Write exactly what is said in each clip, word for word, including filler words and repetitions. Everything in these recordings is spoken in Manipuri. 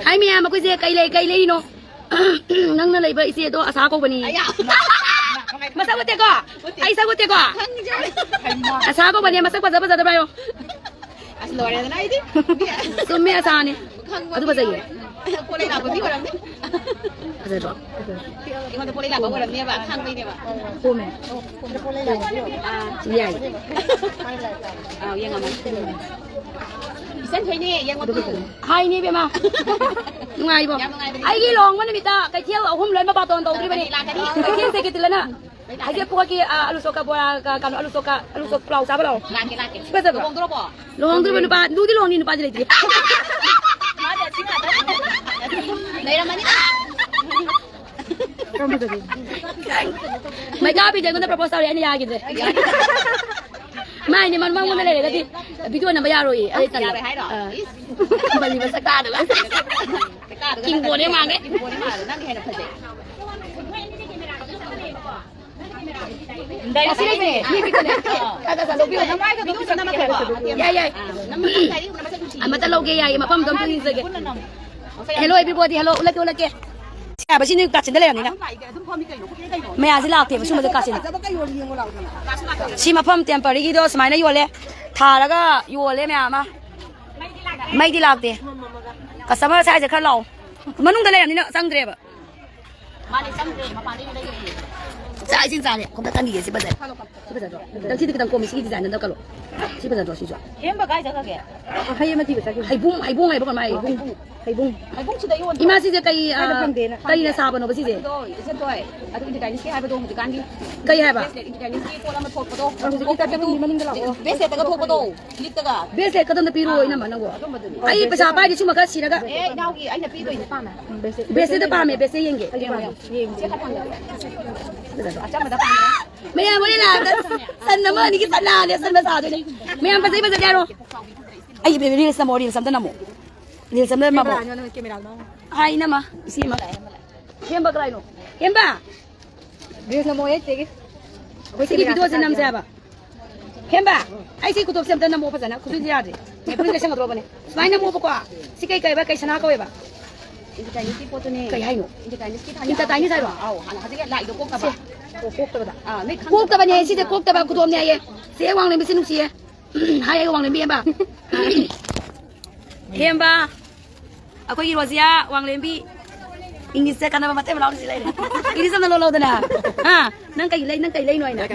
ꯍꯥꯏ ꯃꯌꯥꯝ, ꯑꯩꯈꯣꯏꯁꯦ ꯀꯩ ꯂꯩ, ꯀꯩ ꯂꯩꯔꯤꯅꯣ? ꯅꯪꯅ ꯂꯩꯕ ꯏꯆꯦꯗꯣ ꯑꯁꯥ ꯀꯧꯕꯅꯤ꯫ ꯑꯌꯥ! ꯃꯁꯛ ꯎꯠꯇꯦꯀꯣ? ꯎꯠꯇꯦ꯫ ꯑꯩ ꯁꯛ ꯎꯠꯇꯦꯀꯣ? ꯈꯪꯗꯦ꯫ ꯑꯁꯥ ꯀꯧꯕꯅꯦ, ꯃꯁꯛ ꯐꯖ ꯐꯖꯗꯕ꯭ꯔꯥ ꯍꯥꯏꯌꯣ꯫ ꯑꯁ, ꯂꯣꯏꯔꯦꯗꯅ ꯑꯩꯗꯤ꯫ ꯆꯨꯝꯃꯦ, ꯑꯁꯥꯅꯦ꯫ ꯈꯪꯕ ꯑꯗꯨ ꯐꯖꯩꯌꯦ꯫ ꯄꯣꯠꯂꯩ ꯂꯥꯛꯄ ꯃꯤ ꯑꯣꯏꯔꯝꯅꯤ꯫ ꯐꯖꯗ꯭ꯔꯣ? ꯑꯩꯉꯣꯟꯗ ꯄꯣꯠꯂꯩ ꯂꯥꯛꯄ ꯑꯣꯏꯔꯝꯅꯦꯕ, ꯈꯪꯕꯩꯅꯦꯕ꯫ ꯀꯣꯝꯃꯦ꯫ ꯑꯥ꯫ ꯌꯥꯏ꯫ ꯑꯥ, ꯌꯦꯡꯉꯝꯃꯣ꯫ ꯏꯆꯟ ꯊꯣꯏꯅꯦ, ꯌꯦꯡꯉꯣ ꯇꯨ꯫ ꯍꯥꯏꯅꯦ ꯏꯕꯦꯝꯃ꯫ ꯅꯨꯡꯉꯥꯏꯕꯣ? ꯌꯥꯝ ꯅꯨꯡꯉꯥꯏꯕꯅꯤ꯫ ꯑꯩꯒꯤ ꯂꯨꯍꯣꯡꯕ ꯅꯨꯃꯤꯠꯇ ꯀꯩꯊꯦꯜ ꯑꯍꯨꯝ ꯂꯣꯏꯅꯃꯛ ꯕꯥꯇꯣꯟ ꯇꯧꯗ꯭ꯔꯤꯕꯅꯤ꯫ ꯂꯥꯛꯀꯅꯤ, ꯂꯥꯛꯀꯅꯤ꯫ ꯀꯩꯊꯦꯜ ꯁꯦꯀꯦꯇꯤꯂꯅ꯫ ꯍꯥꯏꯖꯦ ꯄꯣꯠꯀꯤ, ꯑ, ꯑꯂꯨ ꯆꯣꯛꯀ ꯕꯣꯔꯥꯒ, ꯀꯩꯅꯣ, ꯑꯂꯨ ꯆꯣꯛꯀ, ꯑꯂꯨ ꯆꯣꯛ ꯄ꯭ꯂꯥꯎ ꯆꯥꯕ ꯂꯥꯛꯑꯣ꯫ ꯂꯥꯛꯀꯦ, ꯂꯥꯛꯀꯦ꯫ ꯁꯤ ꯐꯖꯕ꯭ꯔꯣ? ꯂꯨꯍꯣꯡꯗꯣꯔꯕꯣ? ꯂꯨꯍꯣꯡꯗꯣꯔꯤꯕ ꯅꯨꯄꯥ, ꯅꯨꯗꯤ ꯂꯨꯍꯣꯡꯅꯤ, ꯅꯨꯄꯥꯗꯤ ꯂꯩꯇ꯭ꯔꯤ꯫ ꯃꯥꯗꯤ ꯑꯁꯤ ꯉꯥꯛꯇ꯫ ꯂꯩꯔꯝꯃꯅꯤꯗ꯫ ꯃꯩꯀꯥ ꯄꯤꯗꯦ ꯑꯩꯉꯣꯟꯗ ꯄ꯭ꯔꯄꯣꯁ ꯇꯧꯔꯦ, ꯑꯩꯅ ꯌꯥꯈꯤꯗ꯭ꯔꯦ꯫ ꯃꯥꯏꯅꯦ, ꯃꯥ ꯃꯉꯣꯟꯗ ꯂꯩꯔꯒꯗꯤ ꯚꯤꯗꯤꯑꯣ ꯅꯝꯕ ꯌꯥꯔꯣꯏꯌꯦ꯫ ꯑꯩ ꯇꯜꯂꯦ꯫ ꯌꯥꯔꯣꯏ ꯍꯥꯏꯔꯣ? ꯑꯥ꯫ ꯏꯁ꯫ ꯕꯂꯤ ꯃꯁꯛ ꯇꯥꯗꯕ꯫ ꯀꯥꯗꯨꯒ ꯀꯤꯡꯕꯣꯅꯦ ꯃꯥꯡꯉꯦ꯫ ꯀꯤꯡꯕꯣꯅꯦ ꯃꯥꯡꯉꯦ꯫ ꯅꯪꯒꯤ ꯍꯦꯟꯅ ꯐꯖꯩ꯫ ꯑꯁꯤ ꯂꯩꯕꯅꯦ꯫ ꯃꯤ ꯄꯤꯛꯄꯅꯦ꯫ ꯀꯥ, ꯀꯥ, ꯀꯥ, ꯂꯧꯕꯤꯌꯣ꯫ ꯅꯃꯥꯏꯒꯗꯣ ꯄꯤꯁꯟꯅꯕ ꯍꯥꯏꯕ꯫ ꯌꯥꯏ, ꯌꯥꯏ꯫ ꯑꯥ, ꯅꯝꯃ ꯊꯝ ꯇꯥꯔꯤ, ꯎꯅꯕ ꯆꯠꯂꯨꯁꯤ꯫ ꯑꯃꯇ ꯂꯧꯒꯦ, ꯌꯥꯏ꯫ ꯃꯐꯝꯗꯣ ꯑꯝꯇ ꯌꯦꯡꯖꯒꯦ꯫ ꯄꯨꯟꯅ ꯅꯝꯃꯣ꯫ Hello everybody, hello꯫ ꯎꯠꯂꯛꯀꯦ, ꯎꯠꯂꯛꯀꯦ꯫ ꯁꯤ ꯍꯥꯏꯕ, ꯁꯤ ꯅꯣꯏ ꯀꯥꯆꯤꯟꯗ ꯂꯩꯔꯝꯅꯤꯅ꯫ ꯑꯗꯨꯝ ꯂꯥꯛꯏꯒꯦ, ꯑꯗꯨꯝ ꯐꯝꯃꯤ ꯀꯩꯅꯣ, ꯀꯨꯏꯔꯦ ꯀꯩꯅꯣ꯫ ꯃꯌꯥꯝꯁꯤ ꯂꯥꯛꯇꯦꯕ, ꯁꯨꯝꯕꯗ ꯀꯥꯆꯤꯟ꯫ ꯐꯖꯕ ꯀꯩ ꯌꯣꯜꯂꯤ ꯌꯦꯡꯉꯣ ꯂꯥꯎꯗꯅ꯫ ꯁꯤ ꯃꯐꯝ temporary ꯒꯤꯗꯣ ꯁꯨꯃꯥꯏꯅ ꯌꯣꯜꯂꯦ꯫ ꯊꯥꯔꯒ ꯌꯣꯜꯂꯦ ꯃꯌꯥꯝ ꯑꯃ꯫ ꯃꯩꯗꯤ ꯂꯥꯛꯇꯦ꯫ Customer ꯁꯥꯏꯁꯦ ꯈꯔ ꯂꯥꯛꯑꯣ꯫ ꯃꯅꯨꯡꯗ ꯂꯩꯔꯝꯅꯤꯅ ꯆꯪꯗ꯭ꯔꯦꯕ꯫ ꯃꯥꯅꯦ, ꯆꯪꯗ꯭ꯔꯦ, ꯃꯄꯥꯟꯗ ꯂꯩꯔꯦ꯫ ꯆꯥꯛ ꯏꯁꯤꯡ ꯆꯥꯔꯦ꯫ ꯈꯣꯝꯗ ꯊꯝꯈꯤꯒꯦ꯫ ꯁꯤ ꯐꯖꯩ꯫ ꯁꯤ ꯐꯖꯗ꯭ꯔꯣ? ꯅꯪ ꯁꯤꯗꯤ ꯈꯤꯇꯪ ꯀꯣꯝꯃꯤ꯫ ꯁꯤꯒꯤ design ꯑꯝꯇ ꯀꯜꯂꯣ꯫ ꯁꯤ ꯐꯖꯗ꯭ꯔꯣ ꯁꯤꯁꯨ? ꯍꯦꯝꯕ ꯀꯥꯏ ꯆꯠꯈ꯭ꯔꯒꯦ? ꯍꯩ ꯑꯃ ꯊꯤꯕ ꯆꯠꯈꯤ꯫ ꯍꯩꯕꯨꯡ, ꯍꯩꯕꯨꯡ ꯍꯥꯏꯕ ꯀꯃꯥꯏ? ꯍꯩꯕꯨꯡ꯫ ꯍꯩꯕꯨꯡ꯫ ꯍꯩꯕꯨꯡ ꯁꯤꯗ ꯌꯣꯟꯕ꯭ꯔꯣ? ꯏꯃꯥ, ꯁꯤꯁꯦ ꯀꯩ, ꯑ, ꯀꯥꯏꯗ ꯐꯪꯗꯦꯅ ꯀꯩꯅ ꯈꯪꯗꯦ꯫ ꯁꯥꯕꯅꯣꯕ ꯁꯤꯁꯦ? ꯑꯗꯨꯗꯣ, ꯏꯆꯦ ꯊꯣꯏ, ꯑꯗꯨ Inditechnics ꯀꯤ ꯍꯥꯏꯕꯗꯣ ꯍꯧꯖꯤꯛꯀꯥꯟꯒꯤ ꯀꯩ ꯍꯥꯏꯕ? Bracelet, Inditechnics ꯀꯤ ꯄꯣꯠ ꯑꯃ ꯊꯣꯛꯄꯗꯣ꯫ ꯍꯧꯖꯤꯛꯀꯤ ꯇꯥꯇꯥ ꯃꯅꯤꯡꯗ ꯂꯥꯛꯑꯣ꯫ Bracelet ꯇꯒ ꯊꯣꯛꯄꯗꯣ꯫ ꯂꯤꯛꯇꯒ꯫ Bracelet ꯀꯗꯣ ꯑꯝꯇ ꯄꯤꯔꯛꯑꯣ, ꯑꯥ, ꯏꯅꯝꯃ, ꯅꯪꯕꯣ꯫ ꯑꯗꯨꯝꯕꯗꯨꯅꯤ꯫ ꯑꯩ ꯄꯩꯁꯥ ꯄꯥꯏꯗꯦ, ꯁꯨꯝꯕ ꯈꯔ ꯁꯤꯔꯒ꯫ ꯑꯦ, ꯏꯅꯥꯎꯒꯤ ꯑꯩꯅ ꯄꯤꯗꯣꯏꯅꯦ꯫ Bracelet ꯇꯣ ꯄꯥꯝꯃꯦ, bracelet ꯌꯦꯡꯒꯦ꯫ ꯌꯦꯡꯉꯣ, ꯌꯦꯡꯉꯣ꯫ ꯌꯦꯡꯒꯦ꯫ ꯁꯦ, ꯈꯔ ꯊꯝꯒꯦ꯫ ꯐꯖꯗ꯭ꯔꯣ? ꯑꯆꯝꯕꯗ ꯄꯥꯝꯃꯦ꯫ ꯃꯌꯥꯝ ꯍꯣꯔꯦꯟ ꯂꯥꯛꯑꯒ ꯁꯟ ꯑꯃ ꯑꯅꯤꯒꯤ ꯆꯠ ꯂꯥꯛꯑꯅꯤ, ꯑꯆꯝꯕ ꯆꯥꯗꯣꯏꯅꯦ꯫ ꯃꯌꯥꯝ ꯐꯖꯩ, ꯐꯖꯗꯦ ꯍꯥꯏꯔꯣ꯫ ꯑꯩ reels ꯅꯝꯃꯣ, reels ꯑꯝꯇ ꯅꯝꯃꯣ꯫ Reels ꯑꯝꯇ ꯅꯝꯃꯣ꯫ Camera ꯅꯣ, camera ꯅꯣ꯫ ꯍꯥꯏ, ꯏꯅꯝꯃ, ꯏꯆꯦ ꯑꯃ꯫ ꯍꯦꯝꯕ ꯀꯗꯥꯏꯅꯣ? ꯍꯦꯝꯕ! Reels ꯅꯝꯃꯣꯌꯦ, ꯆꯦꯒꯤ꯫ ꯑꯩꯈꯣꯏ ꯁꯤꯒꯤ camera ꯚꯤꯗꯤꯑꯣꯁꯦ ꯅꯝꯁꯦ ꯍꯥꯏꯕ꯫ ꯍꯦꯝꯕ, ꯑꯩ ꯁꯤ ꯈꯨꯗꯣꯞꯁꯦ ꯑꯝꯇ ꯅꯝꯃꯣ ꯐꯖꯅ꯫ ꯈꯨꯗꯣꯞꯁꯦ ꯌꯥꯗ꯭ꯔꯦ꯫ ꯅꯦꯄꯨꯂꯤꯟ ꯀꯩꯁꯟꯒꯗ꯭ꯔꯣꯕꯅꯦ꯫ ꯁꯨꯃꯥꯏꯅ ꯅꯝꯃꯣꯕꯀꯣ꯫ ꯁꯤ ꯀꯩ ꯀꯩꯕ? ꯀꯩ ꯁꯅꯥ ꯀꯧꯋꯦꯕ? ꯏꯟꯗꯤꯇꯥꯏꯅꯤꯁꯀꯤ ꯄꯣꯠꯇꯨꯅꯦ꯫ ꯀꯩ ꯍꯥꯏꯅꯣ? ꯏꯟꯗꯤꯇꯥꯏꯅꯤꯁꯀꯤ ꯊꯥꯅ ꯏꯟꯗꯤꯇꯥꯏꯅꯤꯁ ꯍꯥꯏꯔꯣ? ꯑꯧ, ꯍꯥꯟꯅ ꯍꯧꯖꯤꯛꯀꯤ ꯂꯥꯏꯗꯣ ꯀꯣꯛꯇꯕ꯫ ꯁꯦ꯫ ꯑꯣ, ꯀꯣꯛꯇꯕꯗ꯫ ꯑꯥ, ꯅꯣꯏ ꯈꯪꯗꯕ꯫ ꯀꯣꯛꯇꯕꯅꯦ, ꯁꯤꯁꯦ ꯀꯣꯛꯇꯕ ꯈꯨꯗꯣꯞꯅꯦ ꯍꯥꯏꯌꯦ꯫ ꯆꯦ ꯋꯥꯡꯂꯦꯝꯕꯤꯁꯦ ꯅꯨꯡꯁꯤꯌꯦ꯫ ꯍꯥꯏꯌꯦ ꯋꯥꯡꯂꯦꯝꯕꯤ ꯍꯦꯝꯕ꯫ ꯍꯦꯝꯕ꯫ ꯑꯩꯈꯣꯏꯒꯤ ꯔꯣꯖꯤꯌꯥ ꯋꯥꯡꯂꯦꯝꯕꯤ ꯏꯪꯂꯤꯁꯇ ꯀꯥꯟꯅꯕ ꯃꯇꯩ ꯃꯅꯥꯎ ꯁꯤ ꯂꯩꯔꯦ꯫ ꯏꯪꯂꯤꯁ ꯑꯃ ꯂꯣꯜꯂꯧꯗꯅ꯫ ꯍꯥ? ꯅꯪ ꯀꯩ ꯂꯩ-, ꯅꯪ ꯀꯩ ꯂꯩꯅꯣ ꯍꯥꯏꯅ?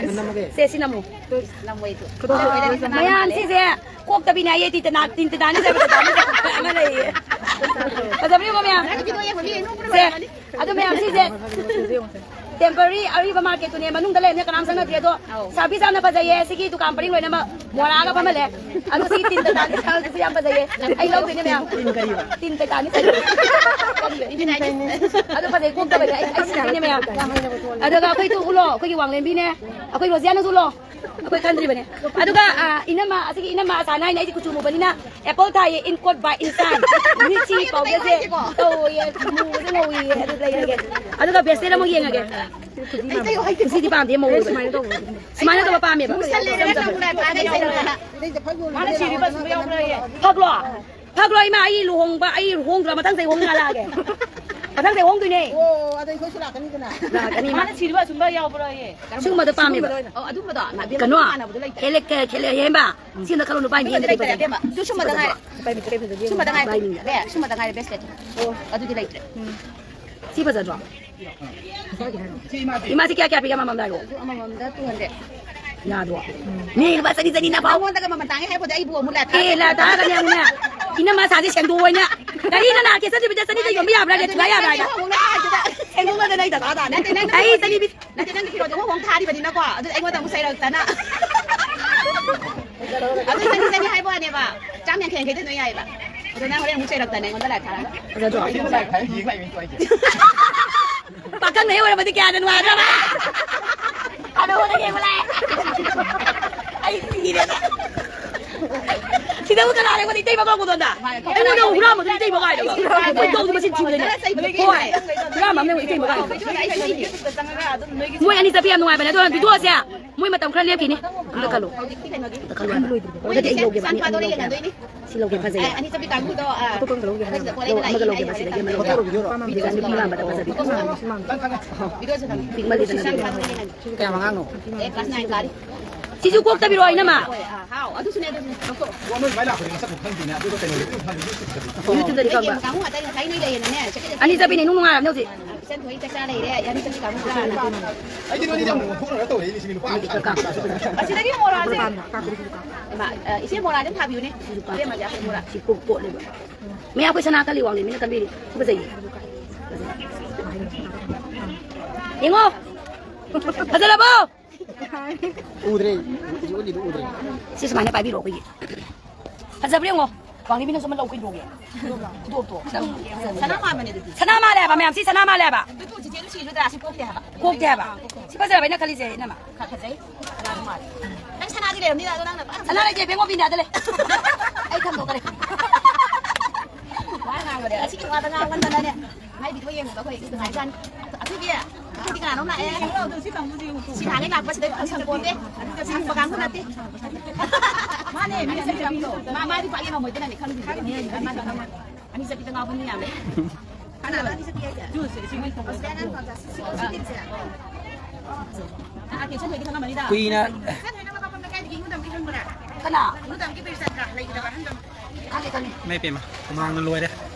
ꯁꯦ, ꯁꯤ ꯅꯝꯃꯨ꯫ ꯃꯌꯥꯝ ꯁꯤꯁꯦ ꯀꯣꯛꯇꯕꯤꯅꯦ ꯍꯥꯏꯌꯦ, ꯇꯤꯟꯇꯅꯥ-, ꯇꯤꯟꯇꯅꯥꯅꯤ ꯍꯥꯏꯕ ꯇꯤꯟꯇꯅꯥꯅꯤ ꯑꯃ ꯂꯩꯌꯦ꯫ ꯐꯖꯕ꯭ꯔꯥ ꯌꯦꯡꯉꯣ ꯃꯌꯥꯝ? ꯁꯦ, ꯑꯗꯨ ꯃꯌꯥꯝ ꯁꯤꯁꯦ temporary ꯑꯔꯤꯕ marketꯇꯨꯅꯦ, ꯃꯅꯨꯡꯗ ꯂꯩꯔꯝꯅꯦ, ꯀꯅꯥꯝ ꯆꯪꯅꯗ꯭ꯔꯦ꯫ ꯑꯗꯣ service ꯌꯥꯝꯅ ꯐꯖꯩꯌꯦ꯫ ꯁꯤꯒꯤ ꯗꯨꯀꯥꯟ ꯄꯔꯤꯡ ꯂꯣꯏꯅꯃꯛ ꯃꯣꯔꯥꯒ ꯐꯝꯍꯜꯂꯦ꯫ ꯑꯗꯣ ꯁꯤꯒꯤ ꯇꯤꯟꯇꯅꯥꯅꯤ ꯁꯥꯕꯗꯨꯁꯨ ꯌꯥꯝ ꯐꯖꯩꯌꯦ꯫ ꯑꯩ ꯂꯧꯗꯣꯏꯅꯦ ꯃꯌꯥꯝ꯫ ꯇꯤꯟ ꯀꯩꯀꯥꯅꯤ ꯐꯖꯩꯌꯦ꯫ ꯑꯗꯨ ꯐꯖꯩ, ꯀꯣꯛꯇꯕꯅꯦ꯫ ꯑꯩ, ꯑꯩ ꯁꯤꯟꯅꯗꯣꯏꯅꯦ ꯃꯌꯥꯝ꯫ ꯑꯗꯨꯒ ꯑꯩꯈꯣꯏ ꯇꯨ ꯎꯠꯂꯣ, ꯑꯩꯈꯣꯏꯒꯤ ꯋꯥꯡꯂꯦꯝꯕꯤꯅꯦ, ꯑꯩꯈꯣꯏ ꯔꯣꯖꯤꯌꯥꯅꯁꯨ ꯎꯠꯂꯣ꯫ ꯑꯩꯈꯣꯏ ꯈꯟꯗ꯭ꯔꯤꯕꯅꯦ꯫ ꯑꯗꯨꯒ, ꯑ, ꯏꯅꯝꯃ, ꯑꯁꯤꯒꯤ ꯏꯅꯝꯃ ꯑꯁꯥꯅ ꯍꯥꯏꯅ ꯑꯩꯁꯦ ꯀꯨꯆꯨ ꯃꯨꯕꯅꯤꯅ apple ꯊꯥꯏꯌꯦ, in coat by insan꯫ ꯃꯤꯠꯁꯤ ꯄꯥꯎꯖꯦꯁꯦ ꯇꯧꯋꯦ, ꯃꯨꯕꯁꯦ ꯉꯧꯋꯦ, ꯑꯗꯨ ꯂꯩꯔꯒꯦ꯫ ꯑꯗꯨꯒ bracelet ꯑꯃꯨꯛ ꯌꯦꯡꯉꯒꯦ꯫ ꯁꯤꯗꯤ ꯄꯥꯝꯗꯦ, ꯃꯧ ꯑꯣꯏꯕꯅꯤ꯫ ꯁꯨꯃꯥꯏꯅ ꯇꯧꯕ ꯄꯥꯝꯃꯦꯕ꯫ ꯃꯥꯅ ꯁꯤꯔꯤꯕ ꯑꯁꯨꯝꯕ ꯌꯥꯎꯕ꯭ꯔꯥꯌꯦ? ꯐꯛꯂꯣ? ꯐꯛꯂꯣ ꯏꯃꯥ, ꯑꯩ ꯂꯨꯍꯣꯡꯕ, ꯑꯩ ꯍꯣꯡꯗ꯭ꯔꯣ? ꯃꯊꯪ ꯆꯍꯤ ꯍꯣꯡ ꯂꯥꯛꯑꯒꯦ꯫ ꯃꯊꯪ ꯆꯍꯤ ꯍꯣꯡꯗꯣꯏꯅꯦ꯫ ꯑꯣ, ꯑꯗ ꯑꯩꯈꯣꯏꯁꯨ ꯂꯥꯛꯀꯅꯤꯗꯅ꯫ ꯂꯥꯛꯀꯅꯤ ꯏꯃꯥ꯫ ꯃꯥꯅ ꯁꯤꯔꯤꯕ ꯑꯁꯨꯝꯕ ꯌꯥꯎꯕ꯭ꯔꯥꯌꯦ? ꯁꯤꯒꯨꯝꯕꯗꯣ ꯄꯥꯝꯃꯦꯕ꯫ ꯑꯣ, ꯑꯗꯨꯝꯕꯗꯣ ꯏꯃꯥꯟꯅꯕꯤ ꯀꯩꯅꯣ, ꯃꯥꯟꯅꯕꯗꯣ ꯂꯩꯇ꯭ꯔꯦ꯫ ꯈꯦꯂꯦ-, ꯈꯦ-, ꯈꯦꯂꯦ ꯍꯦꯝꯕ꯫ ꯁꯤꯅ ꯈꯜꯂꯣ, ꯅꯨꯄꯥ ꯁꯤꯒꯨꯝꯕꯗꯤ ꯂꯩꯇ꯭ꯔꯦ, ꯏꯕꯦꯝꯃ꯫ ꯁꯨꯝꯕꯗ ꯉꯥꯏꯔꯦ꯫ ꯁꯨꯝꯕꯗ ꯉꯥꯏꯔꯦ꯫ ꯕꯦ, ꯁꯨꯝꯕꯗ ꯉꯥꯏꯔꯦ ꯕꯦꯁꯂꯦꯠ꯫ ꯑꯣ꯫ ꯑꯗꯨꯗꯤ ꯂꯩꯇ꯭ꯔꯦ꯫ ꯁꯤ ꯐꯖꯗ꯭ꯔꯣ? ꯏꯃꯥꯁꯤ ꯀꯌꯥ ꯀꯌꯥ ꯄꯤꯒꯦ ꯑꯃꯃꯝꯗ ꯍꯥꯏꯔꯣ? ꯑꯗꯨ ꯑꯃꯃꯝꯗ two hundred꯫ ꯌꯥꯗ꯭ꯔꯣ? ꯃꯤ ꯂꯨꯄꯥ ꯆꯅꯤ ꯆꯅꯤ ꯅꯐꯥꯎ꯫ ꯅꯉꯣꯟꯗꯒ ꯃꯃꯜ ꯇꯥꯡꯉꯦ ꯍꯥꯏꯕꯗꯤ ꯑꯩꯕꯨ ꯑꯃꯨꯛ ꯂꯥ ꯑꯦ, ꯂꯥ ꯊꯥꯔꯒꯅꯦ ꯑꯃꯨꯛꯅꯦ꯫ ꯏꯅꯝꯃ ꯁꯥꯁꯦ ꯁꯦꯡꯗꯣꯛꯑꯣꯅꯦ꯫ ꯒꯥꯔꯤꯅ ꯂꯥꯛꯀꯦ ꯆꯠꯇ꯭ꯔꯤꯕꯗ ꯆꯅꯤꯗ ꯌꯣꯟꯕ ꯌꯥꯕ꯭ꯔꯥ? ꯁꯨꯡꯌꯥ ꯌꯥꯕ꯭ꯔꯥ ꯍꯥꯏꯅ? ꯁꯦꯡꯗꯣꯛꯅꯗꯅ ꯑꯩ ꯗꯁꯥ ꯇꯥꯅꯦ꯫ ꯅꯠꯇꯦ, ꯅꯪ ꯑꯩ ꯆꯅꯤ ꯄꯤ- ꯅꯠꯇꯦ, ꯅꯪꯒꯤ ꯐꯤꯔꯣꯜꯗꯣ ꯍꯣꯡ ꯍꯣꯡ ꯊꯥꯔꯤꯕꯅꯤꯅꯀꯣ, ꯑꯗꯨꯗꯤ ꯑꯩꯉꯣꯟꯗ ꯑꯃꯨꯛ ꯆꯩꯔꯛꯇꯅ꯫ ꯑꯗꯨ ꯆꯅꯤ ꯆꯅꯤ ꯍꯥꯏꯕ ꯋꯥꯅꯦꯕ, ꯆꯥꯝ ꯌꯥꯡꯈꯩ ꯌꯥꯡꯈꯩꯗ ꯅꯣꯏ ꯌꯥꯏꯕ꯫ ꯑꯗꯣ ꯅꯪ ꯍꯣꯔꯦꯟ ꯑꯃꯨꯛ ꯆꯩꯔꯛꯇꯅ ꯑꯩꯉꯣꯟꯗ ꯂꯥꯏ ꯊꯥꯔꯒ꯫ ꯐꯖꯗ꯭ꯔꯣ? ꯄꯥꯈꯪ ꯍꯦꯛ ꯑꯣꯏꯔꯝꯃꯗꯤ ꯀꯌꯥꯗ ꯅꯨꯡꯉꯥꯏꯒꯗꯕ? ꯑꯗꯣ ꯍꯣꯔꯦꯟ ꯌꯦꯡꯉꯨ ꯂꯥꯏ꯫ ꯑꯩ ꯁꯤꯔꯦꯗ꯫ ꯁꯤꯗꯕꯨ ꯀꯅꯥ ꯂꯩꯕ? ꯏꯇꯩꯃ ꯀꯧ ꯈꯨꯗꯣꯟꯗ꯫ ꯑꯩꯉꯣꯟꯗ ꯍꯨꯔꯥꯟꯕꯗꯨ ꯏꯇꯩꯃ ꯀꯥꯏꯅ꯫ ꯈꯣꯏꯗꯧꯗꯨ ꯃꯆꯤꯟ ꯊꯤꯕꯗꯅꯦ꯫ ꯍꯣꯏ꯫ ꯍꯨꯔꯥꯟꯕ ꯑꯃꯅ ꯏꯇꯩꯃ ꯀꯥꯏꯅ꯫ ꯃꯣꯏ ꯑꯅꯤ ꯆꯠꯄ ꯌꯥꯝ ꯅꯨꯡꯉꯥꯏꯕꯅꯦ꯫ ꯑꯗꯣ ꯚꯤꯗꯤꯑꯣꯁꯦ ꯃꯣꯏ ꯃꯇꯝ ꯈꯔ ꯂꯦꯞꯈꯤꯅꯤ꯫ ꯑꯝꯇ ꯈꯜꯂꯣ꯫ ꯑꯝꯇ ꯈꯜꯂꯣ ꯍꯥꯏꯕ꯫ ꯅꯠꯇꯦ, ꯑꯩ ꯂꯧꯒꯦꯕ꯫ ꯑꯅꯤ, ꯑꯅꯤ ꯂꯧꯒꯦ ꯍꯥꯏꯕ꯫ ꯁꯤ ꯂꯧꯒꯦ, ꯐꯖꯩꯌꯦ꯫ ꯑꯅꯤ ꯆꯠꯄꯤ ꯀꯥꯡꯕꯨꯗꯣ, ꯑ, ꯑꯇꯣꯞꯄ ꯑꯃꯒ ꯂꯧꯒꯦ ꯍꯥꯏꯕ꯫ ꯁꯤꯗ ꯀꯣꯠꯂꯦꯗꯅ, ꯑꯃꯒ ꯂꯧꯒꯦ ꯍꯥꯏꯕ, ꯁꯤꯗꯒꯤ ꯑꯃ ꯂꯧꯒꯦ ꯍꯥꯏꯕ꯫ ꯗꯤꯖꯥꯏꯟ ꯅꯨꯄꯤ ꯃꯥꯟꯕꯗ ꯐꯖꯕꯤ꯫ ꯄꯤꯛꯃꯜꯂꯤꯗꯅ꯫ ꯀꯌꯥꯝ ꯑꯉꯥꯡꯅꯣ? ꯑꯦ, class nine ꯀꯥꯔꯤ꯫ ꯁꯤꯁꯨ ꯀꯣꯛꯇꯕꯤꯔꯣ, ꯏꯅꯝꯃ? ꯍꯣꯏ, ꯑ, ꯍꯥꯎ, ꯑꯗꯨꯁꯨꯅꯦ, ꯑꯗꯨꯁꯨꯅꯦ꯫ ꯂꯧꯊꯣꯛ꯫ ꯅꯣꯏ ꯁꯨꯃꯥꯏꯅ ꯂꯥꯛꯄꯗꯤ ꯃꯁꯛ ꯈꯪꯗꯦꯅꯦ꯫ ꯑꯗꯨꯒ ꯀꯩꯅꯣ, YouTube ꯊꯥꯒꯠꯂꯤ꯫ YouTube-ꯇꯗꯤ ꯈꯪꯕ꯫ ꯀꯥꯡꯕꯨ ꯉꯥꯛꯇ ꯉꯁꯥꯏ ꯅꯣꯏ ꯂꯩꯌꯦꯅꯅꯦ, ꯆꯠꯀꯦ ꯆꯠꯀꯦ꯫ ꯑꯅꯤ ꯆꯠꯄꯤꯅꯦ, ꯅꯨꯡ ꯅꯨꯡꯉꯥꯏꯔꯕꯅꯦ ꯍꯧꯖꯤꯛ꯫ ꯏꯆꯟ ꯊꯣꯏ ꯆꯥꯛ ꯆꯥ ꯂꯩꯔꯦ, ꯌꯥꯝ ꯆꯠꯄꯤ ꯀꯥꯡꯕꯨ ꯈꯔ꯫ ꯑꯩꯗꯤ ꯅꯣꯏꯗꯤ ꯌꯥꯝ ꯉꯧꯊꯣꯛꯅꯔ ꯇꯧꯔꯛꯏꯅꯦ ꯁꯤꯅꯤ ꯅꯨꯄꯥ ꯉꯥꯛꯇ꯫ ꯑꯁꯤꯗꯒꯤ ꯃꯣꯔꯥꯁꯦ꯫ ꯏꯃꯥ, ꯑ, ꯏꯆꯦ ꯃꯣꯔꯥꯁꯦ ꯑꯗꯨꯝ ꯊꯥꯕꯤꯌꯨꯅꯦ꯫ ꯏꯆꯦ ꯃꯣꯔꯥ꯫ ꯃꯌꯥ ꯑꯩꯈꯣꯏ ꯁꯅꯥ ꯀꯜꯂꯤ ꯋꯥꯡꯂꯦꯟꯕꯤꯅ ꯀꯟꯕꯤꯔꯤ꯫ ꯁꯤ ꯐꯖꯩꯌꯦ꯫ ꯌꯦꯡꯉꯣ꯫ ꯐꯖꯔꯕꯣ? ꯎꯗ꯭ꯔꯦ꯫ ꯍꯧꯖꯤꯛ ꯎꯠꯂꯤꯗꯨ ꯎꯗ꯭ꯔꯦ꯫ ꯁꯤ ꯁꯨꯃꯥꯏꯅ ꯄꯥꯏꯕꯤꯔꯣ ꯑꯩꯈꯣꯏꯒꯤ꯫ ꯐꯖꯕ꯭ꯔꯥ ꯌꯦꯡꯉꯣ꯫ ꯋꯥꯡꯂꯦꯟꯕꯤ ꯅꯪꯁꯨ ꯑꯃ ꯂꯧ ꯀꯩꯗꯧꯒꯦ? ꯈꯨꯗꯣꯞꯇꯣ ꯈꯤꯇꯪ ꯐꯖꯕ꯫ ꯁꯅꯥ ꯃꯥꯟꯕꯅꯦ ꯑꯗꯨꯗꯤ꯫ ꯁꯅꯥ ꯃꯥꯜꯂꯦ ꯍꯥꯏꯕ ꯃꯌꯥꯝ꯫ ꯁꯤ ꯁꯅꯥ ꯃꯥꯜꯂꯦ ꯍꯥꯏꯕ꯫ ꯑꯗꯨ ꯆꯤꯆꯦꯗꯨ ꯁꯤꯔꯨꯗ꯭ꯔꯥ? ꯁꯤ ꯀꯣꯛꯇꯦ ꯍꯥꯏꯕ꯫ ꯀꯣꯛꯇꯦ ꯍꯥꯏꯕ꯫ ꯁꯤ ꯐꯖꯕ ꯑꯩꯅ ꯈꯜꯂꯤꯁꯦ, ꯏꯅꯝꯃ꯫ ꯈꯔ ꯐꯖꯩ꯫ ꯁꯅꯥꯗꯨ ꯃꯥꯜꯂꯦ꯫ ꯅꯪ ꯁꯅꯥꯗꯤ ꯂꯩꯔꯝꯅꯤꯗ, ꯑꯗꯣ ꯅꯪꯅ ꯄꯥꯛ ꯁꯅꯥ ꯂꯩꯇꯦ, ꯕꯦꯡ ꯑꯣꯐ ꯏꯟꯗꯤꯌꯥꯗ ꯂꯩ꯫ ꯑꯩ ꯊꯝꯗꯣꯛꯈ꯭ꯔꯦ꯫ ꯋꯥ ꯉꯥꯡꯕꯗ, ꯑꯁꯤꯒꯤ ꯋꯥꯗ ꯉꯥꯡꯃꯟꯗꯅꯅꯦ꯫ ꯃꯥꯏ video ꯌꯦꯡꯕꯗ ꯑꯩꯈꯣꯏ ꯅꯨꯡꯉꯥꯏꯖꯥꯠꯅꯤ꯫ ꯑꯗꯨꯒꯤ, ꯑꯩꯈꯣꯏꯗꯤ ꯀꯅꯥꯅꯣꯝ ꯂꯥꯛꯑꯦ꯫ ꯁꯤ ꯅꯍꯥꯟꯒꯩ ꯂꯥꯛꯄꯁꯤꯗ ꯁꯪꯄꯣꯟꯇꯦ꯫ ꯁꯪꯕ ꯀꯥꯡꯕꯨ ꯅꯠꯇꯦ꯫ ꯃꯥꯅꯦ, ꯃꯤ ꯁꯪꯕ ꯀꯥꯡꯕꯨꯗꯣ꯫ ꯃꯥ, ꯃꯥꯗꯤ ꯄꯥꯛ ꯌꯦꯡꯉꯝꯃꯣꯏꯗꯅꯅꯦ ꯈꯪꯗꯦ꯫ ꯃꯥꯗꯤ ꯈꯪꯉꯝꯃꯣꯏ꯫ ꯑꯅꯤ ꯆꯠꯄꯤꯗ ꯉꯥꯎꯕ ꯃꯤ ꯌꯥꯝ ꯂꯩ꯫ ꯀꯅꯥꯅꯣ ꯑꯅꯤ ꯆꯠꯄꯤ ꯍꯥꯏꯁꯦ? ꯖꯨꯁ, ꯁꯤ ꯃꯣꯏ ꯇꯧꯕ꯫ ꯑ, attention ꯍꯣꯏꯗꯤ ꯈꯪꯉꯝꯃꯅꯤꯗ꯫ ꯀꯨꯏꯅ꯫ Attention ꯍꯣꯏꯅ ꯃꯄꯥꯟ ꯂꯝꯗ ꯀꯥꯏꯗꯒꯤ ꯏꯉꯨꯗꯝꯒꯤ ꯈꯪꯕ꯭ꯔꯥ? ꯀꯅꯥ? ꯏꯉꯨꯗꯝꯒꯤ ꯕꯤꯔꯆꯟꯗ꯭ꯔ ꯂꯩꯒꯗꯕ ꯑꯍꯟꯗꯣ꯫ ꯈꯪꯉꯦ, ꯈꯪꯉꯦ꯫ ꯏꯃꯥ ꯏꯄꯦꯝꯃ, ꯍꯨꯃꯥꯡꯅ ꯂꯣꯏꯔꯦ꯫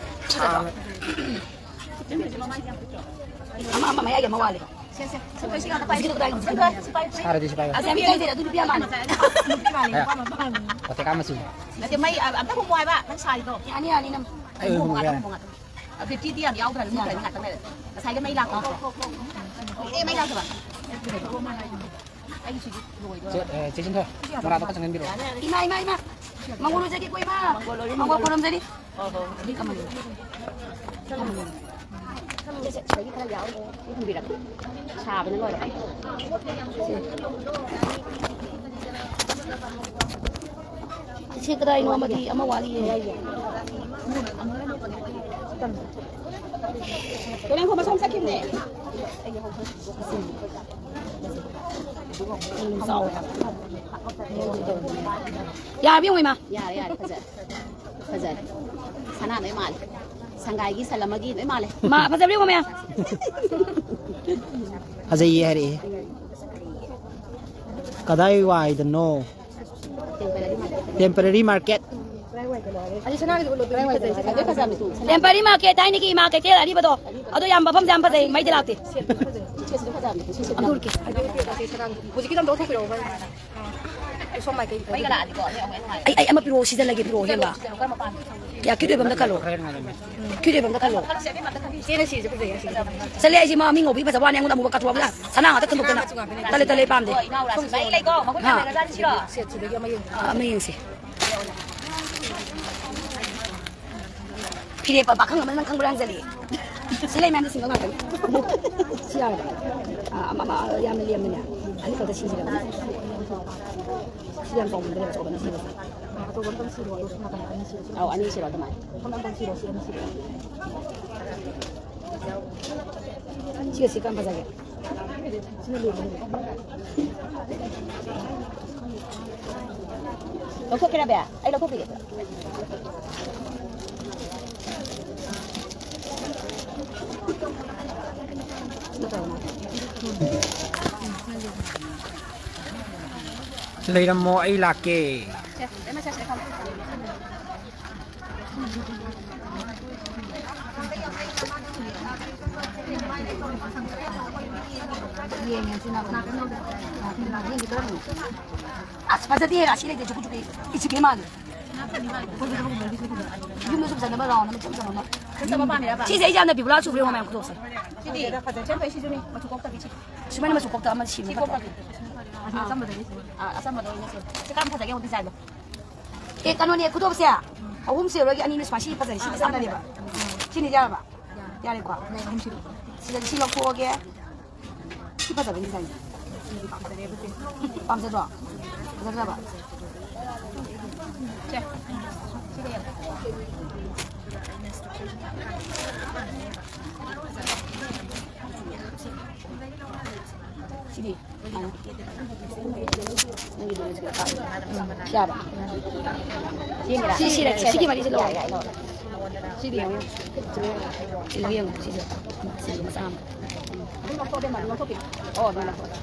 ꯁꯥꯕ꯫ ꯑꯃ, ꯑꯃ ꯃꯌꯥꯏꯒꯤ ꯑꯃ ꯋꯥꯠꯂꯤ꯫ ꯁꯦ, ꯁꯦ꯫ ꯁꯦ, ꯁꯦ, ꯁꯦ, ꯁꯦ, ꯁꯦ꯫ ꯁꯥꯔꯗꯤ ꯁꯤ ꯄꯥꯏꯌꯨ꯫ ꯑꯁ, ꯌꯥꯝ ꯏꯀꯥꯏꯖꯩ, ꯑꯗꯨ ꯅꯨꯄꯤ ꯌꯥꯝ ꯃꯥꯜꯂꯦ꯫ ꯍꯥ? ꯄꯣꯇꯦꯀꯥ ꯃꯆꯨ꯫ ꯅꯠꯇꯦ, ꯃꯩ, ꯑ, ꯑꯝꯇ ꯍꯨꯝꯃꯣ ꯍꯥꯏꯕ, ꯅꯪ ꯁꯥꯔꯤꯗꯣ꯫ ꯌꯥꯅꯤ, ꯌꯥꯅꯤ, ꯅꯪ꯫ ꯑꯩ ꯑꯗꯨꯝ ꯍꯨꯝꯃꯣ ꯍꯨꯝꯃꯣ ꯍꯥꯏꯕ꯫ ꯌꯥꯅꯤ꯫ ꯑ, fifty ꯗꯤ ꯌꯥꯝ ꯌꯥꯎꯗ꯭ꯔꯥ? ꯑꯗꯨꯝ ꯌꯥꯅꯤ꯫ ꯉꯥꯛꯇꯪ ꯂꯩꯔ꯫ ꯉꯁꯥꯏꯒꯤ ꯃꯩ ꯂꯥꯛꯄ ꯅꯠꯇ꯭ꯔꯣ? ꯑꯦ, ꯃꯩ ꯂꯥꯛꯇꯕ꯫ ꯑꯩꯒꯤ ꯁꯤꯗꯤ ꯂꯣꯏꯗꯣꯔꯦ꯫ ꯆꯦ, ꯑ, ꯆꯦ ꯆꯤꯟꯊꯣꯏ, ꯃꯣꯔꯥꯗꯣ ꯈꯔ ꯆꯪꯍꯟꯕꯤꯔꯛꯑꯣ꯫ ꯏꯃꯥ, ꯏꯃꯥ, ꯏꯃꯥ꯫ ꯃꯪꯒꯣꯜ ꯂꯨꯖꯒꯦꯀꯣ, ꯏꯃꯥ꯫ ꯃꯪꯒꯣꯜ ꯈꯨꯔꯨꯝꯖꯔꯤ꯫ ꯁꯤ ꯀꯃꯟ꯫ ꯁꯦ, ꯁꯦ, ꯁꯤꯗꯒꯤ ꯈꯔ ꯌꯥꯎꯔꯣ꯫ ꯁꯤ ꯊꯝꯕꯤꯔꯝꯃꯣ꯫ ꯁꯥꯕꯅ ꯂꯣꯏꯔꯦ꯫ ꯁꯦ꯫ ꯁꯤ ꯀꯗꯥꯏꯅꯣ ꯑꯃꯗꯤ ꯑꯃ ꯋꯥꯠꯂꯤꯌꯦ꯫ ꯀꯣꯂꯦꯟ ꯈꯣꯝꯕ ꯁꯣꯝ ꯆꯠꯈꯤꯕꯅꯦ꯫ ꯌꯥꯔꯕ ꯌꯦꯡꯉꯣ, ꯏꯃꯥ꯫ ꯌꯥꯔꯦ, ꯌꯥꯔꯦ, ꯐꯖꯔꯦ꯫ ꯐꯖꯔꯦ꯫ ꯁꯅꯥ ꯂꯣꯏ ꯃꯥꯜꯂꯦ꯫ ꯁꯪꯒꯥꯏꯒꯤ ꯁꯟ ꯑꯃꯒꯤ ꯂꯣꯏ ꯃꯥꯜꯂꯦ꯫ ꯃꯥ ꯐꯖꯕ꯭ꯔꯥ ꯌꯦꯡꯉꯣ, ꯃꯌꯥꯝ꯫ ꯐꯖꯩꯌꯦ ꯍꯥꯏꯔꯛꯑꯦ꯫ ꯀꯗꯥꯏ ꯋꯥꯏꯗꯅꯣ? Temporary market꯫ ꯑꯁꯤ ꯁꯅꯥꯒꯤꯗꯨ ꯎꯠꯂꯣ, ꯑꯗꯨꯗꯤ ꯐꯖꯩ꯫ ꯑꯗꯨ ꯐꯖꯕꯅꯤ, ꯇꯨ꯫ Temporary market ꯊꯥꯏꯅꯒꯤ ꯏꯃꯥ ꯀꯩꯊꯦꯜ ꯑꯔꯤꯕꯗꯣ꯫ ꯑꯗꯣ ꯌꯥꯝ ꯃꯐꯝꯁꯦ ꯌꯥꯝ ꯐꯖꯩ, ꯃꯩꯗ ꯂꯥꯛꯇꯦ꯫ ꯁꯦꯠꯁꯨ ꯐꯖꯕꯅꯤ, ꯁꯤ ꯁꯦꯠ ꯑꯗꯨ ꯎꯠꯀꯦ꯫ ꯍꯧꯖꯤꯛꯀꯤꯗꯣ ꯑꯝꯇ ꯂꯧꯊꯣꯛꯄꯤꯔꯛꯑꯣ, ꯚꯥꯏ꯫ ꯑꯥ, ꯁꯣꯝ ꯃꯥꯏꯀꯩ꯫ ꯃꯩꯒ ꯂꯥꯛꯑꯗꯤꯀꯣ, ꯑꯗꯨ ꯑꯃꯨꯛ ꯍꯦꯟꯅ ꯅꯨꯡꯉꯥꯏ꯫ ꯑꯩ, ꯑꯩ ꯑꯃ ꯄꯤꯔꯛꯑꯣ, ꯁꯤꯗ ꯂꯩꯒꯦ, ꯄꯤꯔꯛꯑꯣ, ꯍꯦꯟꯕ꯫ ꯀꯔꯝꯕ ꯄꯥꯝꯃꯤ? ꯌꯥ, ꯀ꯭ꯌꯨꯠ ꯑꯣꯏꯕ ꯑꯝꯗ ꯈꯜꯂꯣ꯫ ꯀ꯭ꯌꯨꯠ ꯑꯣꯏꯕ ꯑꯝꯗ ꯈꯜꯂꯣ꯫ ꯆꯦꯅ ꯁꯤꯁꯦ ꯐꯖꯩ, ꯑꯁꯤꯗꯤ꯫ ꯆꯠꯂꯦ, ꯑꯩꯁꯦ ꯃꯥ ꯃꯤ ꯉꯧꯕꯤ ꯐꯖꯕ ꯋꯥꯅꯤ, ꯑꯩꯉꯣꯟꯗ ꯑꯃꯨꯕ ꯀꯥꯊꯣꯛꯑꯒ ꯁꯅꯥ ꯉꯥꯛꯇ ꯊꯝꯃꯛꯇꯅ꯫ ꯇꯜꯂꯦ, ꯇꯜꯂꯦ, ꯑꯩ ꯄꯥꯝꯗꯦ꯫ ꯍꯣꯏ, ꯏꯅꯥꯎ ꯔꯥꯁ ꯂꯩꯀꯣ, ꯃꯒꯨꯟ ꯌꯥꯝ ꯍꯥ? ꯂꯩꯒ꯭ꯔꯖꯥꯠꯅꯤ, ꯁꯤꯔꯣ? ꯁꯦꯠꯁꯤꯗꯒꯤ ꯑꯃ ꯌꯦꯡꯒꯦ꯫ ꯑꯥ, ꯑꯃ ꯌꯦꯡꯁꯦ꯫ ꯐꯤꯔꯦꯞ ꯄꯥꯈꯪ ꯑꯃꯅ ꯅꯪ ꯈꯪꯕ꯭ꯔꯥ, ꯑꯪꯖꯂꯤ? ꯁꯤ ꯂꯩ ꯃꯌꯥꯝꯁꯦ single ꯉꯥꯛꯇꯅꯤ꯫ ꯁꯤ ꯌꯥꯔꯕ? ꯑꯥ, ꯑꯃ, ꯑꯃ ꯌꯥꯝꯅ ꯂꯦꯝꯕꯅꯦ꯫ ꯑꯅꯤ ꯈꯛꯇ ꯁꯤꯁꯤꯔꯕ? ꯁꯤ ꯌꯥꯝ ꯆꯥꯎꯃꯟꯈ꯭ꯔꯦꯕ, ꯑꯆꯧꯕꯅ ꯁꯤꯕꯁꯦ꯫ ꯑꯆꯧꯕ ꯑꯝꯇꯪ ꯁꯤꯔꯣ, ꯑꯗꯣ ꯁꯣꯝ ꯅꯥꯀꯟꯗ ꯑꯅꯤ ꯁꯤꯔꯣ, ꯁꯤ ꯑꯧ, ꯑꯅꯤ ꯁꯤꯔꯣ ꯑꯗꯨꯃꯥꯏꯅ꯫ ꯁꯣꯝꯗ ꯑꯝꯇꯪ ꯁꯤꯔꯣ, ꯁꯤ ꯑꯅꯤ ꯁꯤꯔꯣ꯫ ꯁꯤꯒ ꯁꯤ ꯀꯔꯝ ꯐꯖꯒꯦ? ꯁꯤꯅ ꯂꯦꯝꯃꯦ꯫ ꯂꯧꯊꯣꯛꯀꯦꯔꯥ, ꯕꯦ? ꯑꯩ ꯂꯧꯊꯣꯛꯄꯤꯒꯦ꯫ ꯂꯩꯔꯝꯃꯣ, ꯑꯩ ꯂꯥꯛꯀꯦ꯫ ꯑꯁ, ꯐꯖꯗꯦ, ꯔꯥꯁꯤ ꯂꯩꯇꯦ, ꯆꯨꯀꯨ ꯆꯨꯀꯨ꯫ ꯏꯆꯤꯛꯄꯤ ꯃꯥꯜꯂꯦ꯫ ꯌꯨꯝꯗ ꯁꯨꯝ ꯆꯠꯅꯕ round ꯑꯃ ꯏꯆꯝ ꯆꯝꯕ ꯑꯃ꯫ ꯐꯖꯕ ꯄꯥꯝꯃꯤꯔꯕ? ꯁꯤꯁꯦ ꯑꯩ ꯌꯥꯝꯅ ꯕꯤꯕꯨꯂꯥ ꯆꯨꯕ꯭ꯔꯥ ꯌꯦꯡꯉꯣ ꯃꯌꯥꯝ ꯈꯨꯗꯣꯛꯁꯦ꯫ ꯁꯤꯗꯤ ꯐꯖꯩ, ꯁꯦꯝꯕꯩ ꯁꯤꯁꯨꯅꯤ, ꯃꯆꯨ ꯀꯣꯛꯇꯕꯤ ꯁꯤ꯫ ꯁꯨꯃꯥꯏꯅ ꯃꯆꯨ ꯀꯣꯛꯇ ꯑꯃ ꯁꯤꯕꯅ ꯁꯤ ꯐꯠꯇ꯭ꯔꯥ? ꯀꯣꯛꯇꯕꯤ꯫ ꯑꯥ, ꯑꯆꯝꯕꯗꯒꯤ ꯁꯤ꯫ ꯑꯥ, ꯑꯆꯝꯕꯗ ꯑꯣꯏꯅ ꯁꯤ꯫ ꯁꯤ ꯀꯔꯝ ꯐꯖꯒꯦ ꯌꯦꯡꯉꯣ designꯗꯣ꯫ ꯑꯦ, ꯀꯩꯅꯣꯅꯦ, ꯈꯨꯗꯣꯞꯁꯦ ꯑꯍꯨꯝ ꯁꯤꯔꯣꯏꯒꯤ ꯑꯅꯤꯅ ꯁꯨꯃꯥꯏꯅ ꯁꯤ ꯐꯖꯩ, ꯁꯤꯗꯤ ꯁꯝꯅꯅꯦꯕ꯫ ꯁꯤꯅꯤ ꯌꯥꯔꯕ? ꯌꯥꯔꯦꯀꯣ? ꯁꯤꯗ ꯁꯤ ꯂꯧꯊꯣꯛꯑꯒꯦ꯫ ꯁꯤ ꯐꯖꯕꯅꯤ designꯁꯦ꯫ ꯄꯥꯝꯖꯗ꯭ꯔꯣ? ꯐꯖꯗ꯭ꯔꯕ? ꯁꯤꯗꯤ? ꯅꯪꯒꯤꯗꯨꯅ ꯁꯤꯗ ꯇꯥꯛꯑꯣ꯫ ꯁꯤ ꯌꯥꯕ? ꯁꯤ ꯁꯤꯔꯒꯦ꯫ ꯁꯤꯒꯤ ꯃꯔꯤꯁꯦ ꯂꯧꯔꯣ꯫ ꯌꯥꯏ, ꯌꯥꯏ, ꯂꯧꯔꯣ꯫ ꯁꯤꯗꯤ ꯌꯦꯡꯉꯣ꯫ ꯁꯤꯗ ꯌꯦꯡꯉꯣ꯫ ꯁꯤꯁꯦ꯫ ꯁꯤꯁꯦ ꯃꯆꯥ ꯑꯃ꯫ ꯑꯗꯨꯝ ꯂꯧꯊꯣꯛꯑꯣ, ꯑꯗꯨꯝ ꯂꯧꯊꯣꯛꯄꯤꯔꯣ꯫ ꯑꯣ, ꯑꯗꯨꯝ ꯂꯧꯊꯣꯛꯑꯣ꯫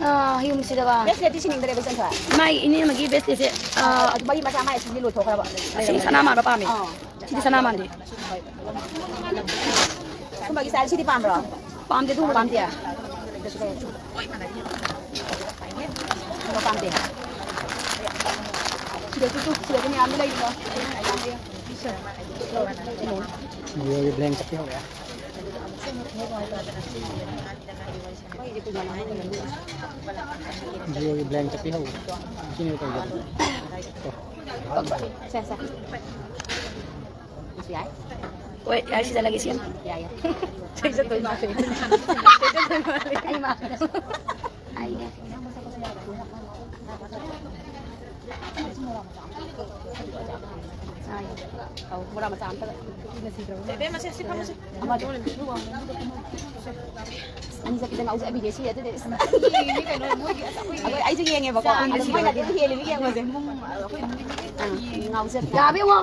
ꯑꯥ, ꯌꯨꯝꯁꯤꯗꯕ꯫ ꯕ꯭ꯔꯦꯁꯂꯦꯠꯇꯤ ꯁꯤꯅꯤꯡꯗ꯭ꯔꯦꯕ, ꯏꯆꯟ ꯊꯣꯏ? ꯃꯥꯏ ꯏꯅꯦ ꯑꯃꯒꯤ ꯕ꯭ꯔꯦꯁꯂꯦꯠꯁꯦ, ꯑꯥ, ꯑꯗꯨ ꯃꯔꯤ ꯃꯆꯥ ꯃꯥꯏ ꯑꯁꯤꯗꯤ ꯂꯣꯏꯊꯣꯛꯈ꯭ꯔꯕ꯫ ꯑꯁꯤ ꯁꯅꯥ ꯃꯥꯟꯕ ꯄꯥꯝꯃꯦ꯫ ꯑꯥ꯫ ꯁꯤꯗꯤ ꯁꯅꯥ ꯃꯥꯟꯗꯦ꯫ ꯁꯨꯝꯕꯒꯤ ꯁꯥꯏꯖ ꯁꯤꯗꯤ ꯄꯥꯝꯕ꯭ꯔꯣ? ꯄꯥꯝꯗꯦ, ꯑꯗꯨꯒꯨꯝꯕ ꯄꯥꯝꯗꯦ꯫ ꯁꯤꯗ ꯇꯨ, ꯇꯨ, ꯁꯤꯗꯁꯨ ꯃꯌꯥꯝ ꯂꯩꯔꯤꯀꯣ꯫ Jioꯒꯤ blank ꯆꯠꯄꯤ ꯍꯧꯔꯦ꯫ Jioꯒꯤ blank ꯆꯠꯄꯤ ꯍꯧꯔꯦ꯫ ꯁꯤꯅꯦ ꯇꯧꯗꯣꯏꯁꯦ꯫ ꯁꯦ, ꯁꯦ꯫ ꯌꯥꯏ꯫ ꯍꯣꯏ, ꯌꯥꯏ, ꯁꯤꯗ ꯂꯩꯒꯦ, ꯁꯤ꯫ ꯌꯥꯏ, ꯌꯥꯏ꯫ ꯆꯩ ꯆꯠꯇꯣꯏ ꯃꯥꯜꯂꯦ꯫ ꯆꯩ ꯆꯠꯇꯣꯏ ꯃꯥꯜꯂꯦ꯫ ꯑꯩ ꯃꯥ-, ꯑꯩꯒꯤ꯫ ꯑꯧ, ꯕꯣꯔꯥ ꯃꯆꯥ ꯑꯝꯇꯒ꯫ ꯏꯕꯦꯝꯃ, ꯁꯦ, ꯁꯤ ꯐꯝꯃꯨꯁꯦ꯫ ꯑꯃꯗꯣ꯫ ꯑꯅꯤꯁꯦ ꯈꯤꯇꯪ ꯉꯥꯎꯖꯕꯤꯅꯦ ꯁꯤ ꯑꯗꯨꯗꯤ꯫ ꯌꯦꯡꯉꯤꯅꯤ ꯀꯩꯅꯣ, ꯃꯣꯏꯒꯤ ꯑꯁ ꯑꯩꯈꯣꯏꯒꯤ ꯑꯩꯈꯣꯏ, ꯑꯩꯁꯨ ꯌꯦꯡꯉꯦꯕꯀꯣ꯫ ꯌꯥꯝ ꯑꯗꯨ ꯃꯣꯏꯅꯗꯤ ꯑꯗꯨꯝ ꯍꯦꯜꯂꯤꯕ ꯌꯦꯡꯕꯁꯦ꯫ ꯏꯃꯨꯡ ꯑꯩꯈꯣꯏ ꯏꯃꯨꯡꯒꯤ ꯑꯥ, ꯉꯥꯎꯖꯕꯤ꯫ ꯌꯥꯕ ꯌꯦꯡꯉꯣ꯫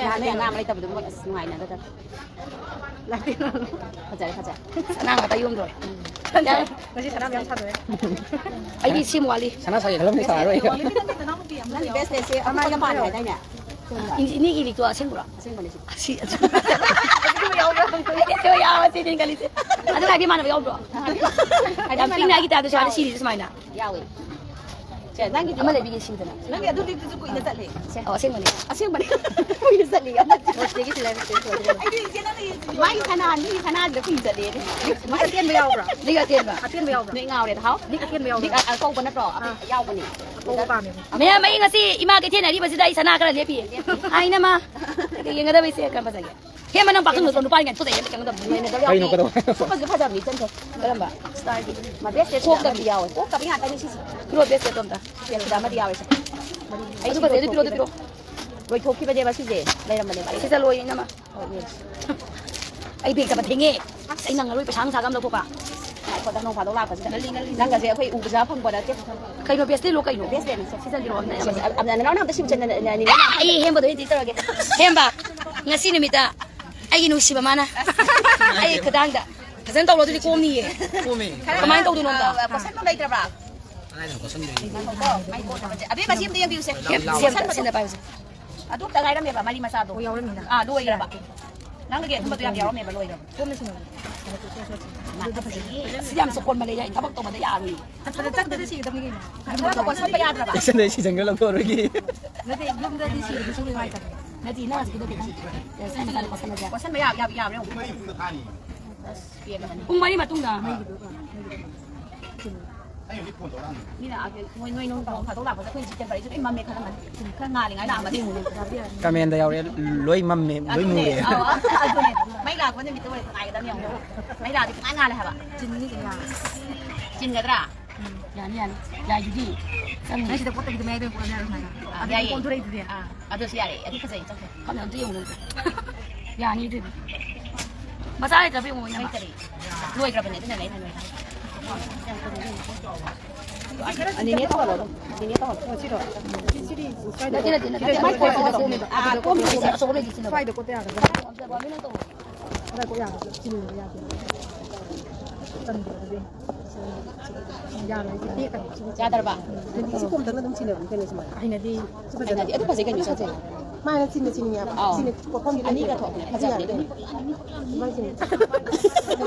ꯌꯥꯅꯤ, ꯑꯉꯥꯡ ꯑꯃ ꯂꯩꯇꯕꯗꯣ ꯃꯣꯏ ꯑꯁ ꯅꯨꯡꯉꯥꯏꯅꯗꯕ꯫ ꯐꯖꯔꯦ, ꯐꯖꯔꯦ꯫ ꯑꯉꯥꯡ ꯉꯥꯛꯇ ꯌꯣꯝꯗꯣꯔꯦ꯫ ꯉꯁꯤ ꯁꯅꯥ ꯃꯌꯥꯝ ꯁꯥꯗꯣꯛꯑꯦ꯫ ꯑꯩꯗꯤ ꯁꯤ ꯑꯃ ꯋꯥꯠꯂꯤ꯫ ꯁꯅꯥ ꯁꯥꯒꯦ ꯈꯜꯂꯝꯕꯗꯤ ꯁꯥꯔꯔꯣꯏ꯫ ꯅꯪꯒꯤ ꯕ꯭ꯔꯦꯁꯂꯦꯠꯁꯦ ꯑꯃ ꯌꯥꯝ ꯄꯥꯝꯃꯦ ꯍꯥꯏꯗꯥꯏꯅꯦ? ꯏꯅꯦ-, ꯏꯅꯦꯒꯤ ꯏꯂꯤꯛꯇꯣ ꯑꯁꯦꯡꯕ꯭ꯔꯣ? ꯑꯁꯦꯡꯕꯅꯦ ꯁꯤ꯫ ꯑꯁꯤ, ꯑꯁꯤ꯫ ꯑꯩꯗꯤ ꯁꯤ ꯌꯥꯎꯔ ꯁꯤꯅꯦ ꯈꯜꯂꯤꯁꯦ꯫ ꯑꯗꯨ ꯍꯥꯏꯗꯤ ꯏꯃꯥꯟꯅꯕ ꯌꯥꯎꯕ꯭ꯔꯣ? ꯌꯥꯝ ꯄꯤꯛꯅ ꯑꯩꯒꯤ ꯇꯥꯏꯞꯇ ꯁꯨꯃꯥꯏꯅ ꯁꯤꯔꯤꯁꯦ ꯁꯨꯃꯥꯏꯅ꯫ ꯌꯥꯎꯋꯦ꯫ ꯁꯦ, ꯅꯪꯒꯤꯗꯤ ꯑꯃ ꯂꯩꯕꯤꯒꯦ ꯁꯤꯗꯅ꯫ ꯅꯪꯒꯤ ꯑꯗꯨ ꯂꯤꯛꯇꯨꯁꯨ ꯀꯨꯏꯅ ꯆꯠꯂꯦ꯫ ꯁꯦ꯫ ꯑꯣ, ꯑꯁꯦꯡꯕꯅꯦ꯫ ꯑꯁꯦꯡꯕꯅꯦ꯫ ꯀꯨꯏꯅ ꯆꯠꯂꯦ꯫ ꯍꯣꯁꯇꯦꯜꯒꯤ ꯁꯤꯂꯥꯏ ꯃꯆꯦ ꯁꯣꯏꯗꯅ꯫ ꯑꯩꯗꯤ ꯏꯆꯦ ꯅꯪꯅ ꯌꯦꯡꯁꯤꯟꯕꯤꯌꯣ꯫ ꯃꯥꯒꯤ ꯁꯅꯥ, ꯃꯤꯒꯤ ꯁꯅꯥꯁꯤꯗ ꯀꯨꯏꯅ ꯆꯠꯂꯦ꯫ ꯂꯤꯛ ꯑꯇꯦꯟꯕ ꯌꯥꯎꯕ꯭ꯔꯥ? ꯂꯤꯛ ꯑꯇꯦꯟꯕ꯫ ꯑꯇꯦꯟꯕ ꯌꯥꯎꯕ꯭ꯔꯥ? ꯅꯣꯏ ꯉꯥꯎꯔꯦꯗ, ꯍꯥꯎ? ꯂꯤꯛ ꯑꯇꯦꯟꯕ ꯌꯥꯎꯕ꯭ꯔꯥ? ꯂꯤꯛ ꯑ-, ꯑꯀꯧꯕ ꯅꯠꯇ꯭ꯔꯣ? ꯑꯥ꯫ ꯌꯥꯎꯕꯅꯦ꯫ ꯑꯀꯧꯕ ꯄꯥꯝꯃꯦ꯫ ꯃꯌꯥꯝ, ꯑꯩ ꯉꯁꯤ ꯏꯃꯥ ꯀꯩꯊꯦꯜ ꯑꯔꯤꯕꯁꯤꯗ ꯑꯩ ꯁꯅꯥ ꯈꯔ ꯂꯦꯞꯄꯤꯌꯦ꯫ ꯍꯥꯏꯅ ꯃꯥ꯫ ꯌꯦꯡꯒꯗꯕ ꯏꯆꯦ ꯀꯔꯝꯕ ꯐꯖꯒꯦ? ꯍꯦ, ꯃꯅꯝ ꯄꯥꯛꯊꯣꯛꯅ ꯅꯨꯄꯥꯅꯤ ꯀꯥꯏꯅ ꯊꯣꯛꯆꯩ, ꯑꯝꯇ ꯀꯩꯅꯣ ꯇꯧꯕꯅꯤ꯫ ꯀꯩꯅꯣ ꯀꯩꯗꯧꯕ? ꯁꯨꯝꯕꯁꯨ ꯐꯖꯕꯅꯤ, ꯏꯆꯟ ꯊꯣꯏ꯫ ꯀꯔꯝꯕ? ꯁ꯭ꯇꯥꯏꯜꯒꯤ꯫ ꯃꯥ ꯕꯦꯁ ꯀꯣꯛꯇꯕꯤ ꯌꯥꯎꯋꯦ꯫ ꯀꯣꯛꯇꯕꯤ ꯉꯥꯛꯇꯅꯤ ꯁꯤꯁꯦ꯫ ꯀ꯭ꯔꯣꯞ ꯕꯦꯁ ꯑꯝꯇ꯫ ꯁꯤꯗ ꯑꯃꯗꯤ ꯌꯥꯎꯋꯦ ꯁꯦ꯫ ꯑꯩꯁꯨ ꯐꯖꯩ, ꯑꯗꯨ ꯄꯤꯔꯛꯑꯣ, ꯑꯗꯨ ꯄꯤꯔꯛꯑꯣ꯫ ꯂꯣꯏꯊꯣꯛꯈꯤꯕꯅꯦꯕ ꯁꯤꯁꯦ, ꯂꯩꯔꯝꯕꯅꯦꯕ꯫ ꯁꯤꯗ ꯂꯣꯏ, ꯏꯅꯝꯃ꯫ ꯑꯩ ꯕꯦꯒ ꯆꯠꯄ ꯊꯦꯡꯉꯦ꯫ ꯑꯁ, ꯑꯩ ꯅꯪꯉꯔꯣꯏ, ꯄꯩꯁꯥ ꯅꯨꯡꯁꯥꯒ ꯑꯝ ꯂꯧꯊꯣꯛꯄ꯫ ꯉꯥꯏꯈꯣꯗ, ꯅꯣꯡ ꯐꯥꯗꯣꯛ ꯂꯥꯛꯄꯁꯤꯗ꯫ ꯅꯪꯒꯁꯦ ꯑꯩꯈꯣꯏ ꯎꯕꯁꯦ ꯐꯪꯕ ꯅꯠꯇꯦ꯫ ꯀꯩꯅꯣ, ꯕꯦꯁꯂꯦꯠꯂꯣ ꯀꯩꯅꯣ? ꯕꯦꯁꯂꯦꯠꯅꯤ, ꯁꯦ, ꯁꯤꯖꯟꯕꯤꯔꯛꯑꯣ ꯑꯝꯇ, ꯏꯅꯝꯃꯁꯦ꯫ ꯑ, ꯑ, ꯅꯅꯥꯎꯅ ꯑꯝꯇ ꯁꯤꯝ ꯆꯟꯅ-, ꯅ-, ꯅꯤꯅꯦ ꯅꯥꯎ ꯑꯩ ꯍꯦꯝꯕꯗꯣ ꯍꯦꯟ ꯇꯧꯔꯒꯦ꯫ ꯍꯦꯝꯕ, ꯉꯁꯤ ꯅꯨꯃꯤꯠꯇ ꯑꯩꯒꯤ ꯅꯨꯡꯁꯤꯕ ꯃꯥꯅ ꯑꯩꯒꯤ ꯈꯨꯗꯥꯡꯗ ꯐꯖꯅ ꯇꯧꯔꯣ, ꯑꯗꯨꯗꯤ ꯀꯣꯝꯅꯤꯌꯦ꯫ ꯀꯣꯝꯃꯦ꯫ ꯀꯃꯥꯏꯅ ꯇꯧꯗꯣꯏꯅꯣ ꯑꯝꯇ? ꯑ, ꯀꯣꯏꯁꯟꯗꯣ ꯂꯩꯇ꯭ꯔꯕ꯭ꯔꯥ? ꯀꯗꯥꯏꯗꯅꯣ ꯀꯣꯏꯁꯟꯗꯣꯏꯁꯦ? ꯉꯥꯏꯈꯣꯀꯣ, ꯃꯩ ꯀꯣꯟꯅꯕꯁꯦ꯫ ꯑꯕꯦꯝꯃ, ꯁꯤ ꯑꯝꯇ ꯌꯦꯡꯕꯤꯌꯨꯁꯦ꯫ ꯁꯤ ꯑꯝꯇ, ꯁꯤ ꯑꯝꯇ ꯄꯥꯏꯌꯨꯁꯦ꯫ ꯑꯗꯨ ꯑꯝꯇ ꯉꯥꯏꯔꯝꯃꯦꯕ, ꯃꯔꯤ ꯃꯆꯥꯗꯣ꯫ ꯑꯣ, ꯌꯥꯎꯔꯝꯃꯤꯅ꯫ ꯑꯥ, ꯂꯣꯏꯈ꯭ꯔꯕ꯫ ꯅꯪꯒꯤ ꯑꯗꯨꯝꯕꯗꯣ ꯌꯥꯝ ꯌꯥꯎꯔꯝꯃꯦꯕ, ꯂꯣꯏꯈ꯭ꯔꯕ꯫ ꯀꯣꯝꯅ ꯁꯤꯟꯅꯕ꯫ ꯃꯥ ꯐꯖꯩꯌꯦ꯫ ꯁꯤ ꯌꯥꯝ ꯆꯣꯀꯣꯟ ꯃꯜꯂꯦ, ꯑꯩ ꯊꯕꯛ ꯇꯧꯕꯗ ꯌꯥꯔꯣꯏ꯫ ꯆꯠꯄꯗ ꯆꯠꯄꯗ ꯁꯤꯒꯗꯕꯅꯤ ꯀꯩꯅꯣ꯫ ꯈꯔ ꯀꯣꯟꯁꯟꯕ ꯌꯥꯗ꯭ꯔꯕ? ꯆꯠꯁꯟꯗ ꯁꯤꯖꯟꯒ ꯂꯧꯊꯣꯛꯑꯔꯣꯏꯒꯦ꯫ ꯅꯠꯇꯦ, ꯌꯨꯝꯗꯗꯤ ꯁꯤꯒꯗꯤ ꯁꯨꯝ ꯅꯨꯡꯉꯥꯏꯇꯕꯅꯦ꯫ ꯅꯠꯇꯦ, ꯅꯪ ꯍꯧꯖꯤꯛꯀꯤꯗꯣ ꯈꯤꯇꯪ, ꯑꯦ, ꯁꯤ ꯈꯤꯇꯪ ꯀꯣꯟꯁꯜꯂꯁꯦ꯫ ꯀꯣꯟꯁꯟꯕ ꯌꯥ-, ꯌꯥ-, ꯌꯥꯕ꯭ꯔꯥ ꯌꯦꯡꯉꯨ꯫ ꯑꯁ, ꯄꯦꯜꯂꯕꯅꯤ꯫ ꯄꯨꯡ ꯃꯔꯤ ꯃꯇꯨꯡꯗ꯫ ꯃꯤꯅ ꯑꯥ, ꯃꯣꯏ, ꯅꯣꯏ ꯅꯣꯡ ꯐꯥꯗꯣꯛ ꯂꯥꯛꯄꯗ ꯑꯩꯈꯣꯏ ꯍꯧꯖꯤꯛ ꯇꯦꯝꯄꯔꯦꯆꯔ ꯂꯣꯏ ꯃꯝꯃꯦ ꯈꯜꯂꯝꯃꯅꯤ꯫ ꯈꯔ ꯉꯥꯜꯂꯤꯉꯩ ꯂꯥꯛꯑꯝꯃꯅꯤ꯫ ꯀꯃꯦꯟꯗ ꯌꯥꯎꯔꯦ, ꯂꯣꯏ ꯃꯝꯃꯦ, ꯂꯣꯏ ꯑꯗꯨꯅꯦ, ꯃꯨꯔꯦ꯫ ꯑꯥ, ꯑꯗꯨꯅꯦ꯫ ꯃꯩ ꯂꯥꯛꯄ ꯅꯨꯃꯤꯠꯇ ꯑꯣꯏꯔꯗꯤ ꯅꯨꯡꯉꯥꯏꯒꯗꯕꯅꯦ ꯌꯦꯡꯉꯣ꯫ ꯃꯩ ꯂꯥꯛꯑꯗꯤ ꯄꯨꯡꯉꯥꯟ ꯉꯥꯜꯂꯦ ꯍꯥꯏꯕ꯫ ꯆꯤꯟꯅꯤ ꯆꯤꯟꯅꯤ꯫ ꯆꯤꯟꯒꯗ꯭ꯔꯥ? ꯎꯝ, ꯌꯥꯅꯤ, ꯌꯥꯅꯤ꯫ ꯌꯥꯏꯗꯨꯗꯤ꯫ ꯆꯪꯉꯤ꯫ ꯅꯪ ꯁꯤꯗ ꯄꯣꯠꯇꯕꯤꯗ ꯃꯌꯥꯏꯗ ꯑꯣꯏꯅ ꯄꯣꯠ ꯌꯥꯔꯣꯏ ꯍꯥꯏꯕ꯫ ꯑꯥ, ꯑꯗꯨꯗꯤ ꯌꯥꯏꯌꯦ꯫ ꯀꯣꯟꯊꯣꯔꯛꯏꯗꯨꯗꯤ꯫ ꯑꯥ, ꯑꯗꯨꯁꯨ ꯌꯥꯔꯦ꯫ ꯑꯗꯨ ꯐꯖꯩ, ꯆꯠꯈ꯭ꯔꯦ꯫ ꯈꯪꯗꯦ, ꯑꯝꯇ ꯌꯦꯡꯉꯨ꯫ ꯌꯥꯅꯤ ꯑꯗꯨꯗꯤ꯫ ꯃꯆꯥ ꯂꯩꯇ꯭ꯔꯕ ꯌꯦꯡꯉꯣ, ꯏꯅꯝꯃ꯫ ꯂꯩꯇꯔꯤ꯫ ꯂꯣꯏꯈ꯭ꯔꯕꯅꯦ, ꯑꯗꯨꯅꯅꯦ ꯑꯩꯅ ꯅꯣꯏꯗ꯫ ꯑꯅꯤꯅꯦ ꯇꯧꯍꯜꯂꯣ ꯑꯗꯨꯝ꯫ ꯑꯅꯤꯅꯦ ꯇꯧꯍꯜꯂꯣ꯫ ꯁꯤꯔꯣ? ꯁꯤꯗꯤ ꯁ꯭ꯋꯥꯏꯗ ꯅꯠꯇꯦ, ꯅꯠꯇꯦ, ꯅꯠꯇꯦ꯫ ꯀꯣꯠ-, ꯃꯥꯏ ꯀꯣꯠ ꯁ꯭ꯋꯥꯏꯗ ꯀꯣꯠ-, ꯀꯣꯠ-, ꯀꯣꯠ-, ꯑꯥ, ꯀꯣꯠ-, ꯀꯣꯠ-, ꯁ꯭ꯋꯥꯏꯗ ꯀꯣꯠꯄ ꯌꯥꯒꯗ꯭ꯔꯥ? ꯀꯗꯥꯏ ꯀꯣꯠ ꯌꯥꯒꯗ꯭ꯔꯥ? ꯆꯤꯟꯕ ꯌꯥꯗꯦ꯫ ꯆꯟꯗ꯭ꯔꯣ ꯑꯗꯨꯗꯤ? ꯌꯥꯔꯣꯏ, ꯁꯤ ꯇꯦꯛꯀꯅꯤ꯫ ꯌꯥꯗ꯭ꯔꯕ? ꯁꯤ ꯀꯣꯝꯇꯪꯅ ꯑꯗꯨꯝ ꯆꯤꯟꯅꯕꯅꯤ ꯀꯩꯅꯣ ꯁꯨꯃꯥꯏꯅ꯫ ꯍꯩꯅꯗꯤ꯫ ꯁꯤ ꯐꯖꯅ ꯍꯩꯅꯗꯤ꯫ ꯑꯗꯨ ꯐꯖꯩ ꯀꯩꯅꯣ, ꯁꯤ ꯐꯖꯩ꯫ ꯃꯥꯅ ꯆꯤꯟꯅ ꯆꯤꯟꯅꯤꯡꯉꯦꯕ꯫ ꯑꯥꯎ꯫ ꯁꯤꯅ ꯀꯣꯠꯐꯝꯗꯤ ꯑꯅꯤꯒ ꯂꯩꯇꯦ꯫ ꯊꯣꯛꯅꯦ, ꯐꯖꯕꯅꯦ ꯑꯗꯨꯝ꯫ ꯁꯨꯃꯥꯏꯅ ꯆꯤꯟꯅꯩ꯫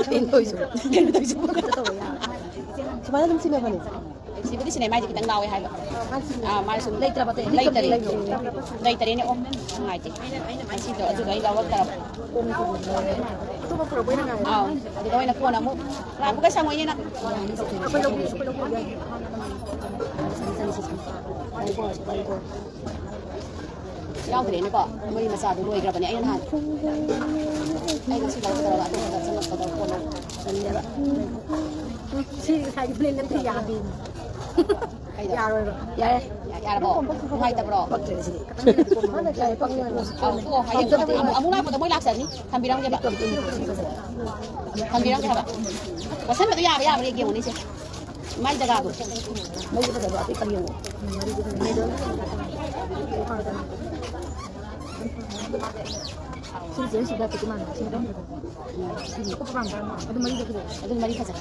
ꯀꯩꯅꯣ ꯇꯧꯔꯤꯁꯤꯕꯣ? ꯀꯩꯅꯣ ꯇꯧꯔꯤꯁꯤꯕꯣ? ꯁꯨꯃꯥꯏꯅ ꯑꯗꯨꯝ ꯆꯤꯟꯅꯕꯅꯦ꯫ ꯁꯤꯕꯨꯗꯤ ꯁꯤꯅꯦ, ꯃꯥꯏꯁꯦ ꯈꯤꯇꯪ ꯂꯥꯎꯋꯦ ꯍꯥꯏꯕ꯫ ꯑꯥ, ꯃꯥꯅ ꯁꯤꯅ꯫ ꯑꯥ, ꯃꯥꯅ ꯁꯨꯝ ꯂꯩꯇ꯭ꯔꯕ ꯑꯗꯨ? ꯂꯩꯇꯔꯦ꯫ ꯂꯩꯇ꯭ꯔꯕ꯫ ꯂꯩꯇꯔꯦꯅꯦ꯫ ꯑꯣ, ꯅꯨꯡꯉꯥꯏꯇꯦ꯫ ꯑꯁꯤꯗꯣ, ꯑꯗꯨꯗꯣ ꯑꯩ ꯂꯧꯔꯛꯇ꯭ꯔꯕ꯫ ꯑꯇꯣꯞꯄ ꯄꯨꯔꯛꯄ ꯑꯣꯏꯅ ꯉꯥꯏꯔꯦ꯫ ꯑꯥꯎ, ꯑꯗꯨꯗ ꯑꯣꯏꯅ ꯀꯣꯟꯅ ꯑꯃꯨꯛ ꯂꯥꯛꯄꯒ ꯁꯪꯉꯣꯏꯅꯦ ꯅꯪ꯫ ꯑꯩꯈꯣꯏ ꯂꯧꯕꯤꯔꯁꯨ ꯑꯩꯈꯣꯏ ꯂꯧꯕꯤꯔꯁꯨ ꯌꯥꯏ꯫ ꯌꯥꯎꯗ꯭ꯔꯦꯅꯦꯀꯣ꯫ ꯃꯣꯏ ꯃꯆꯥꯗꯣ ꯂꯣꯏꯈ꯭ꯔꯕꯅꯦ꯫ ꯑꯩꯅ ꯅꯍꯥꯟ, ꯑꯩ ꯉꯁꯤ ꯂꯧꯒꯗꯧꯔꯒ ꯑꯇꯣꯞꯄꯗ ꯆꯪꯉꯛꯄꯗ ꯀꯣꯟꯅ ꯆꯪꯉꯦꯕ꯫ ꯁꯤ ꯉꯁꯥꯏꯒꯤꯗꯨꯅꯦ ꯅꯠꯇꯦ, ꯌꯥꯗꯦ꯫ ꯌꯥꯔꯣꯏꯕ꯫ ꯌꯥꯔꯦ꯫ ꯌꯥꯔꯕꯣ? ꯅꯨꯡꯉꯥꯏꯇꯕ꯭ꯔꯣ? ꯄꯛꯇ꯭ꯔꯦ ꯁꯤꯗꯤ꯫ ꯌꯥꯔꯦ, ꯄꯛꯇ꯭ꯔꯦ꯫ ꯑꯧ, ꯇꯣ, ꯍꯌꯦꯡ ꯑꯃꯨꯛ, ꯑꯃꯨꯛ ꯂꯥꯛꯄꯗ ꯃꯣꯏ ꯂꯥꯛꯆꯅꯤ꯫ ꯊꯝꯕꯤꯔꯝꯒꯦꯕ꯫ ꯊꯝꯕꯤꯔꯝꯒꯦ ꯍꯥꯏꯕ꯫ ꯄꯣꯠꯁꯟꯕꯗꯣ ꯌꯥꯕ ꯌꯥꯕ꯭ꯔꯥ ꯌꯦꯡꯉꯨꯅꯦ ꯏꯆꯦ꯫ ꯃꯥꯏ ꯖꯒꯥꯗꯣ꯫ ꯃꯩꯁꯦ ꯐꯖꯕ ꯑꯇꯩ ꯈꯔ ꯌꯦꯡꯉꯣ꯫ ꯁꯤꯁꯦ ꯁꯤꯗ ꯄꯤꯛ ꯃꯥꯟꯅ ꯁꯤꯗ ꯄꯤꯛ ꯃꯥꯟꯅ꯫ ꯑꯗꯨ ꯃꯔꯤꯗ ꯄꯤꯔꯛꯑꯣ꯫ ꯑꯗꯨ ꯃꯔꯤ ꯐꯖꯩ꯫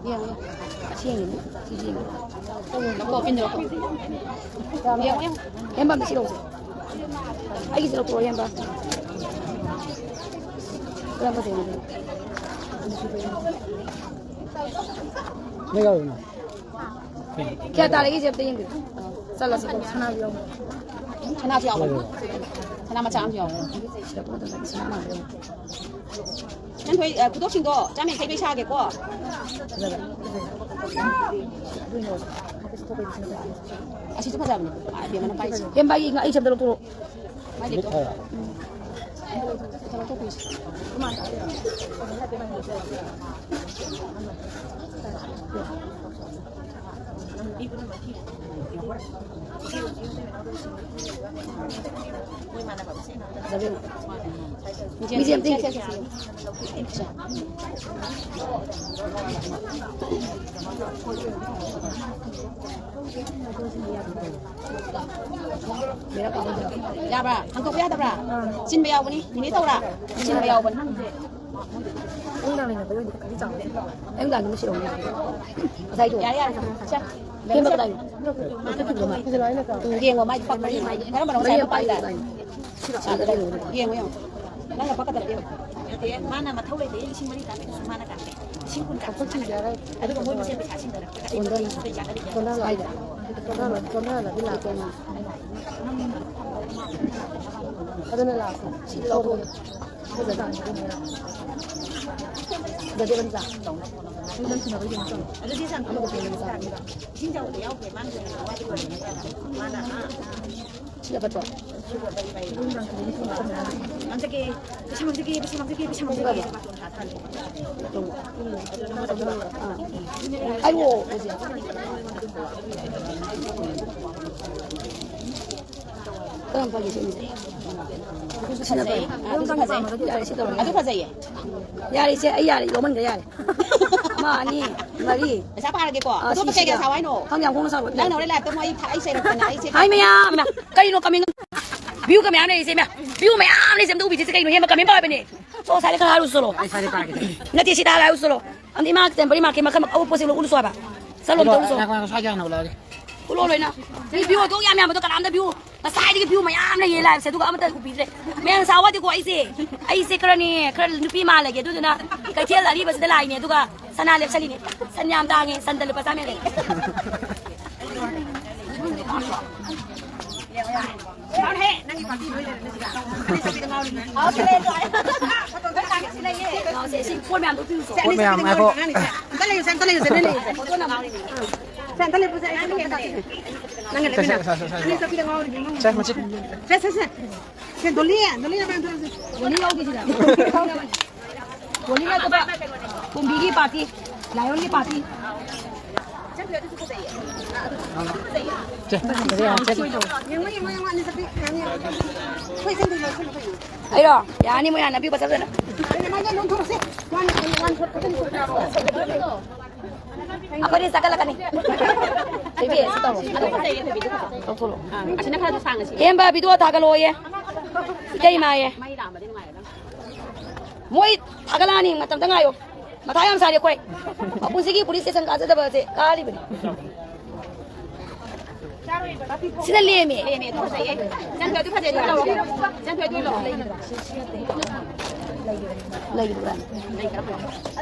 ꯌꯦꯡꯉꯣ꯫ ꯑꯁꯦꯡꯕꯅꯤ꯫ ꯁꯤ ꯌꯦꯡꯉꯣ꯫ ꯂꯧꯊꯣꯛꯑꯣ, ꯄꯤꯟꯗꯣ ꯂꯧꯊꯣꯛꯑꯣ꯫ ꯌꯦꯡꯉꯣ, ꯌꯦꯡꯉꯣ꯫ ꯍꯦꯝꯕꯝꯗ ꯁꯤ ꯂꯧꯁꯦ꯫ ꯑꯩꯒꯤꯁꯦ ꯂꯧꯊꯣꯛꯑꯣ, ꯍꯦꯝꯕꯝ꯫ ꯀꯔꯝꯕ ꯇꯧꯅꯤ? ꯀꯌꯥ ꯇꯥꯔꯒꯦ ꯏꯆꯦ? ꯑꯝꯇ ꯌꯦꯡꯕꯤꯌꯨ꯫ ꯆꯠꯂꯁꯤꯀꯣ꯫ ꯁꯅꯥꯁꯨ ꯌꯥꯎꯕ꯭ꯔꯣ? ꯁꯅꯥꯁꯨ ꯌꯥꯎꯕꯅꯤ꯫ ꯁꯅꯥ ꯃꯆꯥ ꯑꯃꯁꯨ ꯌꯥꯎꯕꯅꯤ꯫ ꯁꯤꯗ ꯄꯣꯠ ꯑꯃ ꯁꯅꯥ ꯃꯥꯟꯕ ꯌꯥꯎꯕꯅꯤ꯫ ꯅꯪ ꯊꯣꯏ, ꯑ, ꯈꯨꯗꯣꯞꯁꯤꯡꯗꯣ ꯆꯥꯝ ꯌꯥꯡꯈꯩ ꯂꯣꯏ ꯁꯥꯒꯦꯀꯣ꯫ ꯐꯖꯕ, ꯐꯖꯕ꯫ ꯑꯗꯨꯅꯦ꯫ ꯑꯁꯤꯁꯨ ꯐꯖꯕꯅꯦ꯫ ꯑꯥ, ꯕꯦꯝꯃꯅ ꯄꯥꯏꯁꯦ꯫ ꯕꯦꯝ, ꯚꯥꯏ, ꯑꯩ ꯁꯝꯗ ꯂꯧꯊꯣꯔꯛꯑꯣ꯫ ꯃꯥꯏ ꯂꯦꯞꯇꯣꯞ꯫ ꯎꯝ꯫ ꯃꯤꯁꯦ ꯑꯝꯇ ꯌꯦꯡꯒꯦ꯫ ꯌꯥꯕ꯭ꯔꯥ? ꯍꯥꯡꯗꯣꯛꯄ ꯌꯥꯗꯕ꯭ꯔꯥ? ꯆꯤꯟꯕ ꯌꯥꯎꯕꯅꯤ꯫ ꯅꯤꯅꯦ ꯇꯧꯔꯥ? ꯆꯤꯟꯕ ꯌꯥꯎꯕꯅꯤ꯫ ꯑꯌꯨꯛ ꯅꯨꯡꯗꯥꯡꯗꯤ ꯃꯁꯤ ꯂꯧꯅꯤ꯫ ꯉꯁꯥꯏꯗꯣ꯫ ꯌꯥꯔꯦ, ꯌꯥꯔꯦ꯫ ꯁꯦ꯫ ꯁꯦꯝꯕ ꯀꯗꯥꯏꯅꯣ? ꯌꯦꯡꯉꯣ, ꯃꯥꯏꯗꯤ ꯄꯥꯛꯄꯅꯤ꯫ ꯀꯔꯝꯕꯅꯣ ꯉꯁꯥꯏ ꯃꯔꯤ ꯑꯃ ꯄꯥꯏꯗꯥꯏ? ꯄꯥꯏꯗꯥꯏꯅꯦ꯫ ꯁꯤꯗ ꯂꯩ꯫ ꯌꯦꯡꯉꯣ, ꯌꯦꯡꯉꯣ꯫ ꯅꯪꯅ ꯄꯥꯛꯀꯗꯕ ꯌꯦꯡꯉꯣ꯫ ꯅꯠꯇꯦ, ꯃꯥꯅ ꯃꯊꯧ ꯂꯩꯇꯦ, ꯂꯤꯁꯤꯡ ꯃꯔꯤ ꯀꯥꯟꯅꯗ꯭ꯔꯁꯨ ꯃꯥꯅ ꯀꯥꯟꯅꯩ꯫ ꯂꯤꯁꯤꯡ ꯀꯨꯟ ꯀꯥꯟꯅꯗ꯭ꯔꯁꯨ ꯃꯥꯅ ꯀꯥꯟꯅꯩ꯫ ꯑꯗꯨꯒ ꯃꯣꯏ ꯃꯁꯦꯟ ꯄꯩꯁꯥ ꯁꯤꯡꯅꯔꯛꯄꯗ ꯑꯩ ꯀꯣꯟꯊꯅ-, ꯃꯊꯧ ꯂꯩꯇꯦ꯫ ꯀꯣꯟꯊꯍꯜꯂ-, ꯀꯣꯟꯊꯍꯜꯂꯗꯤ ꯂꯥꯛꯇꯣꯏꯅꯤ꯫ ꯑꯗꯨꯅ ꯂꯥꯛꯑꯣ꯫ ꯁꯤ ꯂꯧꯊꯣꯛꯑꯣ꯫ ꯐꯖꯖꯥꯠꯅꯤ꯫ ꯐꯖꯗꯦꯕ ꯅꯤꯇꯥ? ꯑꯗꯨꯗꯤ ꯁꯥꯟꯅꯕ ꯌꯦꯡꯉꯣ ꯆꯠꯂꯣ꯫ ꯑꯗꯨꯗꯤ ꯁꯥꯟꯅꯕ ꯌꯦꯡꯉꯣ ꯆꯠꯂꯣ꯫ ꯏꯁꯤꯡ ꯆꯥꯎꯕꯗ ꯌꯥꯎꯗꯦ ꯃꯥꯅ꯫ ꯃꯥꯅ, ꯑꯥ꯫ ꯁꯤꯅ ꯐꯠꯇ꯭ꯔꯣ? ꯃꯥꯡꯖꯒꯦ, ꯄꯩꯁꯥ ꯃꯥꯡꯖꯒꯦ, ꯄꯩꯁꯥ ꯃꯥꯡꯖꯒꯦ, ꯄꯩꯁꯥ ꯃꯥꯡꯖꯒꯦ꯫ ꯍꯥꯏꯔꯛꯑꯣ, ꯍꯧꯖꯤꯛ꯫ ꯀꯔꯝ ꯐꯒꯦ ꯁꯤ ꯌꯦꯡꯁꯦ꯫ ꯁꯤꯅ ꯐꯩ꯫ ꯑꯗꯨꯁꯨ ꯐꯖꯩ꯫ ꯌꯥꯔꯦ, ꯁꯤ ꯇꯧꯔꯒꯦ꯫ ꯑꯗꯨ ꯐꯖꯩꯌꯦ꯫ ꯌꯥꯔꯦ, ꯏꯆꯦ, ꯑꯩ ꯌꯥꯔꯦ, ꯂꯧꯃꯟꯈ꯭ꯔꯦ, ꯌꯥꯔꯦ꯫ ꯑꯃ, ꯑꯅꯤ, ꯃꯔꯤ꯫ ꯄꯩꯁꯥ ꯄꯥꯔꯒꯦꯀꯣ꯫ ꯑꯥ, ꯑꯇꯣꯞꯄ ꯁꯤ, ꯀꯩ ꯀꯩ ꯁꯤꯗ꯫ ꯁꯥꯎ ꯍꯥꯏꯅꯣ? ꯈꯪꯗꯦ, ꯌꯥꯝ ꯍꯣꯡꯅ ꯁꯥꯎꯔꯣꯏ꯫ ꯅꯪꯅ ꯍꯣꯔꯦꯟ ꯂꯥꯏꯐꯇ ꯑꯃꯨꯛ ꯑꯩ ꯊ-, ꯑꯩ ꯁꯦꯔꯛꯇꯅ ꯑꯩꯁꯦ ꯍꯥꯏ ꯃꯌꯥꯝ, ꯏꯃꯥ, ꯀꯔꯤꯅꯣ ꯀꯃꯦꯟ? View ꯀ ꯃꯌꯥꯝ ꯂꯩꯔꯤꯁꯦ, ꯏꯃꯥ꯫ View ꯃꯌꯥꯝ ꯂꯩꯔꯤꯁꯦ ꯑꯝꯇ ꯎꯕꯤꯗꯦ, ꯀꯩꯅꯣ? ꯍꯦꯟꯕ ꯀꯃꯦꯟ ꯄꯥꯎ ꯍꯥꯏꯕꯅꯦ꯫ ꯁꯣ, ꯁꯥꯏꯗ ꯈꯔ ꯍꯥꯏꯔꯨ ꯆꯠꯂꯣ꯫ ꯑꯩ ꯁꯥꯏꯗ ꯄꯥꯔꯒꯦ꯫ ꯅꯠꯇꯦ, ꯁꯤꯗ ꯍꯥꯏꯔꯨ ꯆꯠꯂꯣ꯫ ꯑꯗꯨꯗꯤ ꯏꯃꯥ ꯇꯦꯝꯄꯔꯤ ꯃꯥꯔꯀꯦꯠ ꯃꯈꯜ ꯑꯎꯞꯄꯁꯤꯡ ꯂꯣꯏ ꯎꯠꯂꯨꯁꯣ ꯍꯥꯏꯕ꯫ ꯆꯠꯂꯣ, ꯑꯝꯇ ꯎꯠꯂꯨꯁꯣ꯫ ꯉꯥꯏꯈꯣ, ꯉꯥꯏꯈꯣ, ꯁ꯭ꯋꯥꯏꯒꯤ ꯍꯥꯟꯅ ꯎꯠꯂꯛꯑꯒꯦ꯫ ꯎꯠꯂꯣ ꯂꯣꯏꯅ꯫ ꯃꯤ view ꯑꯗꯨꯛ ꯌꯥꯝ ꯌꯥꯝꯕꯗꯣ ꯀꯅꯥꯝꯇ view, ꯉꯁꯥꯏꯗꯒꯤ view ꯃꯌꯥꯝ ꯂꯩꯌꯦ live ꯁꯦ, ꯑꯗꯨꯒ ꯑꯃꯠꯇ ꯎꯕꯤꯗ꯭ꯔꯦ꯫ ꯃꯌꯥꯝ ꯁꯥꯎꯋꯥꯗꯤꯀꯣ ꯑꯩꯁꯦ, ꯑꯩꯁꯦ ꯈꯔꯅꯦ, ꯈꯔ ꯅꯨꯄꯤ ꯃꯥꯜꯂꯒꯦ, ꯑꯗꯨꯗꯨꯅ ꯀꯩꯊꯦꯜ ꯑꯔꯤꯕꯁꯤꯗ ꯂꯥꯛꯏꯅꯦ, ꯑꯗꯨꯒ ꯁꯅꯥ ꯂꯦꯞꯁꯜꯂꯤꯅꯦ꯫ ꯁꯟ ꯌꯥꯝ ꯇꯥꯡꯉꯦ, ꯁꯟꯗ ꯂꯨꯄꯥ ꯆꯥꯝꯃ ꯌꯥꯡꯈꯩ꯫ ꯁꯤ ꯄꯣꯠ ꯃꯌꯥꯝꯗꯣ ꯄꯤꯔꯨꯆꯣ꯫ ꯄꯣꯠ ꯃꯌꯥꯝ ꯉꯥꯏꯈꯣ꯫ ꯑꯝꯇ ꯂꯩꯌꯨꯁꯦ, ꯑꯝꯇ ꯂꯩꯌꯨꯁꯦ, ꯅꯣꯏ ꯂꯩꯌꯨꯁꯦ꯫ ꯁꯦ, ꯑꯝꯇ ꯂꯩꯌꯨꯁꯦ, ꯑꯩ ꯑꯝꯇ ꯂꯩꯌꯨꯁꯦ꯫ ꯅꯪꯒ ꯁꯦ, ꯁꯦ, ꯂꯦꯞꯃꯤꯟꯅ꯫ ꯁꯦ, ꯁꯦ, ꯁꯦ꯫ ꯑꯅꯤ ꯆꯠꯄꯤꯗ ꯉꯥꯎꯔꯤꯕ ꯏꯃꯨꯡ꯫ ꯁꯦ, ꯃꯆꯤꯟ꯫ ꯁꯦ, ꯁꯦ, ꯁꯦ꯫ ꯁꯦ, ꯗꯣꯂꯤ, ꯗꯣꯂꯤ ꯅꯪ ꯊꯣꯛꯂꯛꯑꯣꯁꯦ꯫ ꯗꯣꯂꯤ ꯌꯥꯎꯗꯦ ꯁꯤꯗ꯫ ꯗꯣꯂꯤ ꯅꯠꯇꯕ ꯀꯣꯝꯕꯤꯒꯤ ꯄꯥꯔꯇꯤ, ꯂꯥꯏꯌꯣꯟꯒꯤ ꯄꯥꯔꯇꯤ꯫ ꯁꯦ, ꯁꯦ, ꯁꯦ, ꯁꯦ꯫ ꯌꯦꯡꯉꯣ, ꯌꯦꯡꯉꯣ, ꯌꯦꯡꯉꯣ, ꯑꯅꯤ ꯆꯠꯄꯤ꯫ ꯌꯦꯡꯉꯣ, ꯌꯦꯡꯉꯣ꯫ ꯑꯩꯈꯣꯏ ꯆꯪꯗꯣꯏ ꯂꯣꯏꯁꯤꯜꯂꯣ ꯀꯩꯅꯣ꯫ ꯑꯩꯔꯣ? ꯌꯥꯅꯤ, ꯃꯣꯏ ꯍꯥꯟꯅ ꯄꯤꯌꯨ, ꯐꯖ ꯐꯖꯅ꯫ ꯃꯥꯏ, ꯃꯥꯏ, ꯃꯥꯏ ꯂꯣꯟꯊꯣꯔꯛꯁꯦ꯫ ꯋꯥꯟ, ꯋꯥꯟ ꯁꯣꯠ ꯈꯛꯇꯅꯤ ꯁꯣꯠ ꯌꯥꯔꯣꯏ꯫ ꯑꯩꯈꯣꯏꯗꯤ ꯆꯠꯈꯠꯂꯛꯀꯅꯤ꯫ ꯊꯣꯏꯕꯤ, ꯁꯤ ꯇꯧꯔꯣ, ꯁꯤ ꯇꯧꯔꯣ꯫ ꯂꯧꯊꯣꯛꯂꯛꯑꯣ꯫ ꯑꯥ, ꯑꯁꯤꯅ ꯈꯔꯁꯨ ꯁꯥꯡꯅ ꯁꯤ꯫ ꯍꯦꯝꯕ, video ꯊꯥꯒꯠꯂꯛꯑꯣꯌꯦ꯫ ꯏꯇꯩꯃꯥꯌꯦ꯫ ꯃꯩ ꯂꯥꯛꯑꯝꯃꯗꯤ ꯅꯨꯡꯉꯥꯏꯒꯗꯕꯅꯤ꯫ ꯃꯣꯏ ꯊꯥꯒꯠꯂꯛꯑꯅꯤ, ꯃꯇꯝꯗ ꯉꯥꯏꯌꯣ꯫ ꯃꯊꯥ ꯌꯥꯝ ꯁꯥꯔꯦ ꯑꯩꯈꯣꯏ꯫ ꯃꯄꯨꯟꯁꯤꯒꯤ police station ꯀꯥꯖꯗꯕꯁꯦ ꯀꯥꯔꯤꯕꯅꯤ꯫ ꯁꯤꯅ ꯂꯦꯝꯃꯦ꯫ ꯂꯦꯝꯃꯦ, ꯑꯗꯨ ꯐꯖꯩꯌꯦ꯫ ꯏꯆꯟ ꯊꯣꯏ, ꯑꯗꯨ ꯐꯖꯩ, ꯑꯗꯨ ꯂꯧꯔꯣ꯫ ꯏꯆꯟ ꯊꯣꯏ, ꯑꯗꯨ ꯂꯧꯔꯣ꯫ ꯂꯩꯕ꯭ꯔꯥ?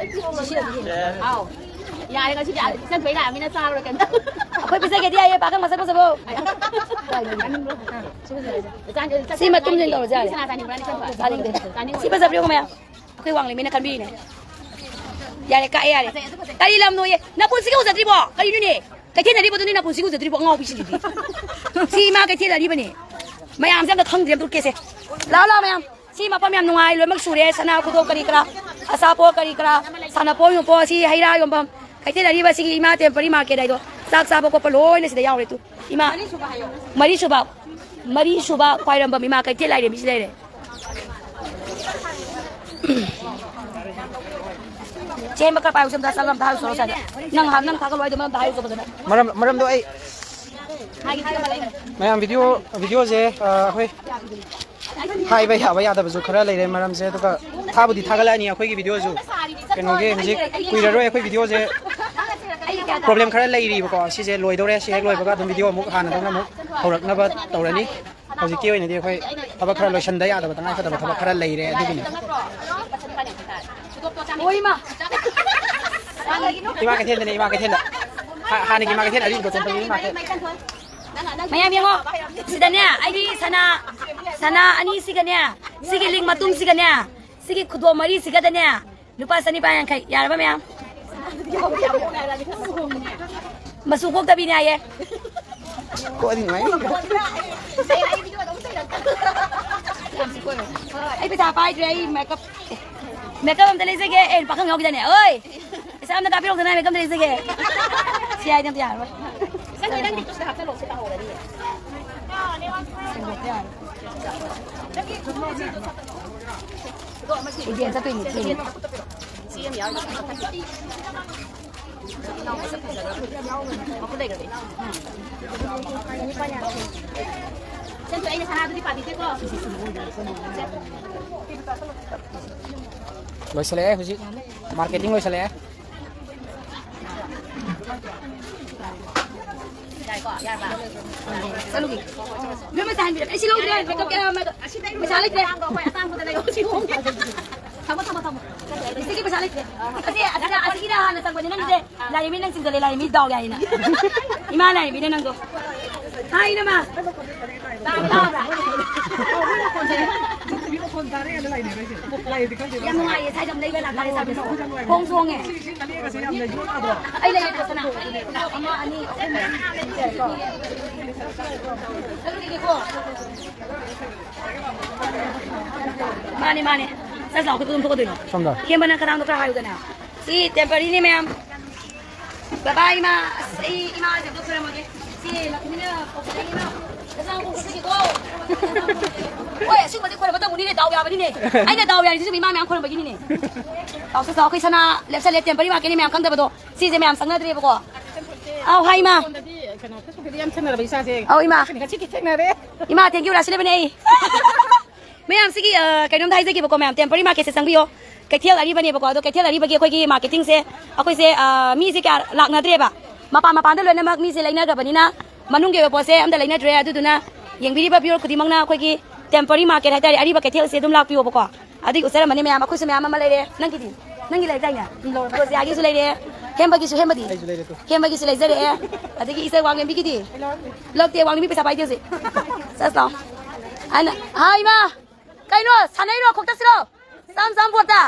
ꯑꯥꯎ꯫ ꯌꯥꯔꯦ, ꯉꯁꯤꯗꯤ ꯏꯆꯟ ꯊꯣꯏ ꯂꯥꯛꯑꯃꯤꯅ ꯆꯥꯔꯨꯔꯣ ꯀꯩꯝꯇ꯫ ꯑꯩꯈꯣꯏ ꯄꯤꯖꯒꯦꯗꯤ ꯌꯥꯏꯌꯦ, ꯄꯥꯈꯪ ꯃꯁꯛ ꯐꯖꯕ꯫ ꯏꯆꯟ, ꯏꯆꯟ, ꯁꯤ ꯃꯇꯨꯝꯁꯤꯡ ꯇꯧꯔꯁꯨ ꯌꯥꯔꯦ꯫ ꯁꯅꯥ ꯆꯥꯅꯤꯡꯕ꯭ꯔꯥ, ꯏꯆꯟ ꯊꯣꯏ? ꯆꯥꯅꯤꯡꯗꯦ꯫ ꯆꯥꯅꯤꯡꯉꯣꯏ꯫ ꯁꯤ ꯐꯖꯕ꯭ꯔꯥ ꯌꯦꯡꯉꯨ ꯃꯌꯥꯝ꯫ ꯑꯩꯈꯣꯏ ꯋꯥꯡꯂꯦꯟꯕꯤꯅ ꯈꯟꯕꯤꯔꯤꯅꯦ꯫ ꯌꯥꯔꯦ, ꯀꯛꯑꯦ, ꯌꯥꯔꯦ꯫ ꯐꯖꯩ, ꯑꯗꯨ ꯐꯖꯩ꯫ ꯀꯔꯤ ꯂꯝꯅꯣꯌꯦ? ꯅꯄꯨꯟꯁꯤꯒꯤ ꯎꯖꯗ꯭ꯔꯤꯕꯣ? ꯀꯔꯤꯅꯣꯅꯦ? ꯀꯩꯊꯦꯜ ꯑꯔꯤꯕꯗꯨꯅꯤ ꯅꯄꯨꯟꯁꯤꯒꯤ ꯎꯖꯗ꯭ꯔꯤꯕꯣ? ꯑꯉꯥꯎꯕꯤꯁꯤꯡꯁꯤꯗꯤ꯫ ꯁꯤ ꯏꯃꯥ ꯀꯩꯊꯦꯜ ꯑꯔꯤꯕꯅꯦ꯫ ꯃꯌꯥꯝꯁꯦ ꯑꯝꯇ ꯈꯪꯗ꯭ꯔꯦ, ꯑꯝꯇ ꯎꯠꯀꯦꯁꯦ꯫ ꯂꯥꯛꯑꯣ, ꯂꯥꯛꯑꯣ, ꯃꯌꯥꯝ꯫ ꯁꯤ ꯃꯐꯝ ꯌꯥꯝ ꯅꯨꯡꯉꯥꯏ, ꯂꯣꯏꯅꯃꯛ ꯁꯨꯔꯦ, ꯁꯅꯥ ꯈꯨꯗꯣꯞ ꯀꯔꯤ ꯀꯔꯥ, ꯑꯆꯥꯄꯣꯠ ꯀꯔꯤ ꯀꯔꯥ, ꯁꯥꯟꯅꯄꯣꯠ ꯌꯣꯟꯄꯣꯠ, ꯑꯁꯤ ꯍꯩ ꯔꯥ ꯌꯣꯟꯐꯝ, ꯀꯩꯊꯦꯜ ꯑꯔꯤꯕꯁꯤꯒꯤ ꯏꯃꯥ ꯇꯦꯝꯄꯔꯤ ꯃꯥꯔꯀꯦꯠ ꯍꯥꯏꯗꯣ, ꯆꯥꯛ ꯆꯥꯕ ꯈꯣꯠꯄ ꯂꯣꯏꯅ ꯁꯤꯗ ꯌꯥꯎꯔꯦ꯫ ꯇꯨ ꯏꯃꯥ, ꯃꯔꯤ ꯁꯨꯕ, ꯃꯔꯤ ꯁꯨꯕ ꯈ꯭ꯋꯥꯏꯔꯝꯕꯝ ꯏꯃꯥ ꯀꯩꯊꯦꯜ ꯂꯥꯏꯔꯦꯝꯕꯤꯁꯤ ꯂꯩꯔꯦ꯫ ꯆꯦꯟꯕ ꯈꯔ ꯄꯥꯏꯌꯨꯁꯦ, ꯑꯝꯇ ꯆꯠꯂ ꯑꯝꯇ ꯍꯥꯏꯔꯨꯆꯣ ꯁ꯭ꯋꯥꯏꯗ꯫ ꯅꯪ ꯍꯥꯏ-, ꯅꯪ ꯊꯥꯒꯠꯂꯣ ꯍꯥꯏꯗꯣ ꯑꯝꯇ ꯍꯥꯏꯔꯨꯆꯣ ꯐꯖꯅ꯫ ꯃꯔꯝ, ꯃꯔꯝꯗꯣ ꯑꯩ ꯃꯌꯥꯝ ꯚꯤꯗꯤꯑꯣ, ꯚꯤꯗꯤꯑꯣꯁꯦ, ꯑ, ꯑꯩꯈꯣꯏ ꯍꯥꯏꯕ ꯌꯥꯕ ꯌꯥꯗꯕꯁꯨ ꯈꯔ ꯂꯩꯔꯦ ꯃꯔꯝꯁꯦ, ꯑꯗꯨꯒ ꯊꯥꯕꯨꯗꯤ ꯊꯥꯒꯠꯂꯛꯑꯅꯤ ꯑꯩꯈꯣꯏꯒꯤ ꯚꯤꯗꯤꯑꯣꯁꯨ꯫ ꯀꯩꯅꯣꯒꯤ ꯍꯧꯖꯤꯛ ꯀꯨꯏꯔꯔꯣꯏ ꯑꯩꯈꯣꯏ ꯚꯤꯗꯤꯑꯣꯁꯦ, ꯄ꯭ꯔꯣꯕ꯭ꯂꯦꯝ ꯈꯔ ꯂꯩꯔꯤꯕꯀꯣ꯫ ꯁꯤꯁꯦ ꯂꯣꯏꯗꯧꯔꯦ, ꯁꯤ ꯍꯦꯛ ꯂꯣꯏꯕꯒ ꯑꯗꯨꯝ ꯚꯤꯗꯤꯑꯣ ꯑꯃꯨꯛ ꯍꯥꯟꯅꯗꯧꯅ ꯑꯃꯨꯛ ꯍꯧꯔꯛꯅꯕ ꯇꯧꯔꯅꯤ꯫ ꯍꯧꯖꯤꯛꯀꯤ ꯑꯣꯏꯅꯗꯤ ꯑꯩꯈꯣꯏ ꯊꯕꯛ ꯈꯔ ꯂꯣꯏꯁꯤꯟꯗ ꯌꯥꯗꯕ, ꯇꯉꯥꯏꯐꯗꯕ ꯊꯕꯛ ꯈꯔ ꯂꯩꯔꯦ, ꯑꯗꯨꯒꯤꯅꯤ꯫ ꯑꯣꯏꯃ! ꯏꯃꯥ ꯀꯩꯊꯦꯜꯗꯅꯦ, ꯏꯃꯥ ꯀꯩꯊꯦꯜꯗ꯫ ꯍꯥ-, ꯍꯥꯟꯅꯒꯤ ꯏꯃꯥ ꯀꯩꯊꯦꯜ, ꯑꯔꯤꯕꯗꯣ ꯆꯦꯟꯊꯣꯛꯏ ꯏꯃꯥ ꯀꯩꯊꯦꯜ꯫ ꯃꯌꯥꯝ ꯌꯦꯡꯉꯣ, ꯁꯤꯗꯅꯦ ꯑꯩꯒꯤ ꯁꯅꯥ, ꯁꯅꯥ ꯑꯅꯤ ꯁꯤꯒꯅꯦ, ꯁꯤꯒꯤ ꯂꯤꯛ ꯃꯇꯨꯝꯁꯤꯒꯅꯦ, ꯁꯤꯒꯤ ꯈꯨꯗꯣꯞ ꯃꯔꯤꯁꯤꯒꯗꯅꯦ, ꯂꯨꯄꯥ ꯆꯅꯤꯄꯥꯟ ꯌꯥꯡꯈꯩ꯫ ꯌꯥꯔꯕ ꯃꯌꯥꯝ? ꯃꯆꯨ ꯀꯣꯛꯇꯕꯤꯅꯦ ꯍꯥꯏꯌꯦ꯫ ꯀꯣꯛꯑꯗꯤ ꯅꯨꯡꯉꯥꯏꯅꯤ꯫ ꯑꯩ ꯄꯩꯁꯥ ꯄꯥꯏꯗ꯭ꯔꯦ, ꯑꯩ ꯃꯦꯀꯞ, ꯃꯦꯀꯞ ꯑꯝꯇ ꯂꯩꯖꯒꯦ꯫ ꯑꯦ, ꯄꯥꯈꯪ ꯌꯥꯎꯈꯤꯗꯅꯦ꯫ ꯑꯣꯏ! ꯄꯩꯁꯥ ꯑꯝꯇ ꯀꯥꯞꯄꯤꯔꯛꯇꯅ ꯃꯦꯀꯞ ꯑꯝꯇ ꯂꯩꯖꯒꯦ꯫ ꯁꯤ ꯍꯥꯏꯗꯤ ꯑꯝꯇ ꯌꯥꯔꯔꯣꯏ꯫ ꯁꯦꯡꯗꯣꯛꯄ ꯌꯥꯔꯣꯏ꯫ ꯏꯟꯗꯤꯌꯥ ꯆꯠꯇꯣꯏꯅꯤ, ꯆꯦꯜꯂꯤ꯫ ꯂꯣꯏꯁꯤꯜꯂꯛꯑꯦ ꯍꯧꯖꯤꯛ꯫ ꯃꯥꯔꯀꯦꯇꯤꯡ ꯂꯣꯏꯁꯤꯜꯂꯛꯑꯦ꯫ ꯆꯠꯂꯨꯒꯦ꯫ ꯏꯕꯦꯝꯃ, ꯆꯥ ꯍꯟꯕꯤꯔꯛꯑꯣ꯫ ꯑꯩ ꯁꯤ ꯂꯧꯗ꯭ꯔꯦ꯫ ꯃꯦꯀꯞꯀꯤ ꯑꯃꯗꯣ꯫ ꯄꯩꯁꯥ ꯂꯩꯇ꯭ꯔꯦ꯫ ꯊꯝꯃꯣ, ꯊꯝꯃꯣ, ꯊꯝꯃꯣ꯫ ꯂꯤꯞꯁꯇꯤꯛꯀꯤ ꯄꯩꯁꯥ ꯂꯩꯇ꯭ꯔꯦ꯫ ꯑꯁꯤ, ꯑꯁꯤꯗ, ꯑꯁꯤꯒꯤꯗ ꯍꯥꯟꯅ ꯆꯪꯕꯅꯦ ꯅꯪꯒꯤꯁꯦ꯫ ꯂꯥꯏꯔꯦꯝꯕꯤ ꯅꯪ ꯆꯤꯡꯖꯜꯂꯦ, ꯂꯥꯏꯔꯦꯝꯕꯤ ꯗꯥꯎ ꯌꯥꯏꯅ꯫ ꯏꯃꯥ ꯂꯥꯏꯔꯦꯝꯕꯤꯅ ꯅꯪꯗꯣ꯫ ꯍꯥꯏ, ꯏꯅꯝꯃ꯫ ꯇꯥꯕ꯭ꯔꯥ? ꯌꯥꯝ ꯅꯨꯡꯉꯥꯏꯌꯦ, ꯁ꯭ꯋꯥꯏꯗ ꯑꯃ ꯂꯩꯕ ꯂꯥꯛ ꯇꯥꯔꯦ, ꯁꯥꯔꯚꯤꯁ꯫ ꯍꯣꯡꯁꯨ ꯍꯣꯡꯉꯦ꯫ ꯑꯩ ꯂꯩꯔꯦꯀꯣ, ꯁꯅꯥ꯫ ꯑꯃ, ꯑꯅꯤ, ꯑꯍꯨꯝ, ꯃꯔꯤ, ꯃꯉꯥ, ꯇꯔꯨꯛ꯫ ꯆꯠꯂꯨꯈꯤꯒꯦꯀꯣ꯫ ꯃꯥꯅꯦ, ꯃꯥꯅꯦ꯫ ꯆꯠ ꯂꯥꯎ, ꯑꯩꯈꯣꯏ ꯄꯨꯟꯅ ꯊꯣꯛꯀꯗꯣꯏꯅꯣ? ꯁꯣꯝꯗ꯫ ꯍꯦꯝꯕ, ꯅꯪ ꯈꯗꯥꯡꯗꯣ ꯈꯔ ꯍꯥꯏꯌꯨꯗꯅ꯫ ꯁꯤ temporary ꯅꯦ, ꯃꯌꯥꯝ꯫ Bye bye, ꯏꯃꯥ꯫ ꯑꯁ, ꯑꯩ ꯏꯃꯥꯁꯦ ꯑꯝꯇ ꯈꯣꯏꯔꯝꯃꯒꯦ꯫ ꯁꯤ ꯂꯛꯁꯃꯤꯅ ꯀꯧꯁꯜꯂꯛꯏ, ꯏꯃꯥ꯫ ꯅꯆꯥ ꯀꯧꯁꯜꯂꯛꯏꯀꯣ꯫ ꯍꯣꯏ, ꯑꯁꯤꯒꯨꯝꯕꯗꯤ ꯈꯣꯏꯔꯝꯕ ꯇꯧꯕꯅꯤꯅꯦ, ꯗꯥꯎ ꯌꯥꯕꯅꯤꯅꯦ꯫ ꯑꯩꯅ ꯗꯥꯎ ꯌꯥꯔꯤꯁꯤꯁꯨ ꯏꯃꯥ ꯃꯌꯥꯝ ꯈꯣꯏꯔꯝꯕꯒꯤꯅꯤꯅꯦ꯫ ꯂꯥꯎ, ꯆꯠ ꯂꯥꯎ, ꯑꯩꯈꯣꯏ ꯁꯅꯥ ꯂꯦꯞꯁꯜꯂꯦ, temporary market ꯅꯦ ꯃꯌꯥꯝ ꯈꯪꯗꯕꯗꯣ꯫ ꯁꯤꯁꯦ ꯃꯌꯥꯝ ꯆꯪꯅꯗ꯭ꯔꯦꯕꯀꯣ꯫ ꯑꯥꯎ, ꯍꯥꯏ, ꯏꯃꯥ꯫ ꯐꯣꯟꯗꯗꯤ ꯀꯩꯅꯣ, Facebookꯇꯗꯤ ꯌꯥꯝ ꯊꯦꯡꯅꯔꯕ ꯏꯆꯥꯁꯦ꯫ ꯑꯧ, ꯏꯃꯥ꯫ ꯉꯁꯤꯗꯤ ꯊꯦꯡꯅꯔꯦ꯫ ꯏꯃꯥ, thank you ꯔꯥꯁꯤ ꯂꯩꯕꯅꯦ ꯑꯩ꯫ ꯃꯌꯥꯝ, ꯁꯤꯒꯤ, ꯑ, ꯀꯩꯅꯣꯝꯇ ꯍꯥꯏꯖꯒꯦꯕꯀꯣ, ꯃꯌꯥꯝ, temporary market ꯁꯦ ꯆꯪꯕꯤꯌꯣ꯫ ꯀꯩꯊꯦꯜ ꯑꯔꯤꯕꯅꯦꯕꯀꯣ, ꯑꯗꯣ ꯀꯩꯊꯦꯜ ꯑꯔꯤꯕꯒꯤ ꯑꯩꯈꯣꯏꯒꯤ marketing ꯁꯦ, ꯑꯩꯈꯣꯏꯁꯦ, ꯑ, ꯃꯤꯁꯦ ꯀꯌꯥ ꯂꯥꯛꯅꯗ꯭ꯔꯦꯕ꯫ ꯃꯄꯥꯟ ꯃꯄꯥꯟꯗ ꯂꯣꯏꯅꯃꯛ ꯃꯤꯁꯦ ꯂꯩꯅꯈ꯭ꯔꯕꯅꯤꯅ, ꯃꯅꯨꯡꯒꯤ ꯑꯣꯏꯕ ꯄꯣꯠꯁꯦ ꯑꯝꯇ ꯂꯩꯅꯗ꯭ꯔꯦ꯫ ꯑꯗꯨꯗꯨꯅ ꯌꯦꯡꯕꯤꯔꯤꯕ viewer ꯈꯨꯗꯤꯡꯃꯛꯅ ꯑꯩꯈꯣꯏꯒꯤ temporary market ꯍꯥꯏꯇꯥꯔꯦ, ꯑꯔꯤꯕ ꯀꯩꯊꯦꯜꯁꯦ ꯑꯗꯨꯝ ꯂꯥꯛꯄꯤꯌꯣꯕꯀꯣ꯫ ꯑꯗꯨꯒꯤ ꯎꯠꯆꯔꯝꯕꯅꯤ ꯃꯌꯥꯝ꯫ ꯑꯩꯈꯣꯏꯁꯨ ꯃꯌꯥꯝ ꯑꯃ ꯂꯩꯔꯦ꯫ ꯅꯪꯒꯤꯗꯤ? ꯅꯪꯒꯤ ꯂꯩꯔꯛꯇꯥꯏꯅꯦ? ꯎꯝ, ꯂꯧꯔꯦ꯫ ꯔꯣꯖꯤꯌꯥꯒꯤꯁꯨ ꯂꯩꯔꯦ꯫ ꯍꯦꯝꯕꯒꯤꯁꯨ, ꯍꯦꯝꯕꯗꯤ? ꯑꯩꯁꯨ ꯂꯩꯔꯦ ꯇꯨ꯫ ꯍꯦꯝꯕꯒꯤꯁꯨ ꯂꯩꯖꯔꯛꯑꯦ꯫ ꯑꯗꯒꯤ ꯏꯆꯦ ꯋꯥꯡꯂꯦꯝꯕꯤꯒꯤꯗꯤ? ꯑꯩ ꯂꯧꯔꯦ꯫ ꯂꯧꯗꯦ, ꯋꯥꯡꯂꯦꯝꯕꯤ ꯄꯩꯁꯥ ꯄꯥꯏꯗꯦ ꯍꯧꯖꯤꯛ꯫ ꯆꯠ ꯂꯥꯎ꯫ ꯑꯩꯅ, ꯍꯥ, ꯏꯃꯥ! ꯀꯩꯅꯣ, ꯁꯥꯟꯅꯩꯔꯣ? ꯈꯣꯛꯇꯠꯁꯤꯔꯣ? ꯆꯥꯝ ꯆꯥꯝ ꯄꯣꯠꯇ?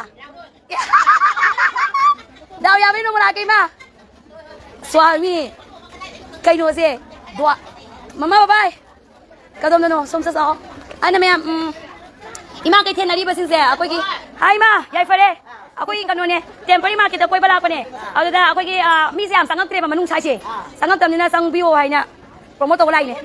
ꯗꯥꯎ ꯌꯥꯕꯩ ꯅꯣꯡꯃ ꯂꯥꯛꯀꯦ, ꯏꯃꯥ꯫ ꯁ꯭ꯋꯥꯃꯤ, ꯀꯩꯅꯣꯁꯦ, ꯗ꯭ꯋꯥ-, ꯃꯃꯥ ꯕꯕꯥꯏ꯫ ꯀꯗꯣꯝꯗꯅꯣ? ꯁꯣꯝ ꯆꯠ ꯆꯠꯂꯣ꯫ ꯑꯩꯅ ꯃꯌꯥꯝ, ꯎꯝ, ꯏꯃꯥ ꯀꯩꯊꯦꯜ ꯑꯔꯤꯕꯁꯤꯡꯁꯦ ꯑꯩꯈꯣꯏꯒꯤ, ꯍꯥꯏ ꯏꯃꯥ, ꯌꯥꯏꯐꯔꯦ꯫ ꯑꯩꯈꯣꯏꯒꯤ ꯀꯩꯅꯣꯅꯦ, temporary market ꯇ ꯀꯣꯏꯕ ꯂꯥꯛꯄꯅꯦ꯫ ꯑꯗꯨꯗ ꯑꯩꯈꯣꯏꯒꯤ, ꯑ, ꯃꯤꯁꯦ ꯌꯥꯝ ꯆꯪꯉꯛꯇ꯭ꯔꯦꯕ ꯃꯅꯨꯡ ꯁ꯭ꯋꯥꯏꯁꯦ꯫ ꯆꯪꯉꯛꯇꯕꯅꯤꯅ ꯆꯪꯕꯤꯌꯣ ꯍꯥꯏꯅ promote ꯇꯧꯕ ꯂꯥꯛꯏꯅꯦ꯫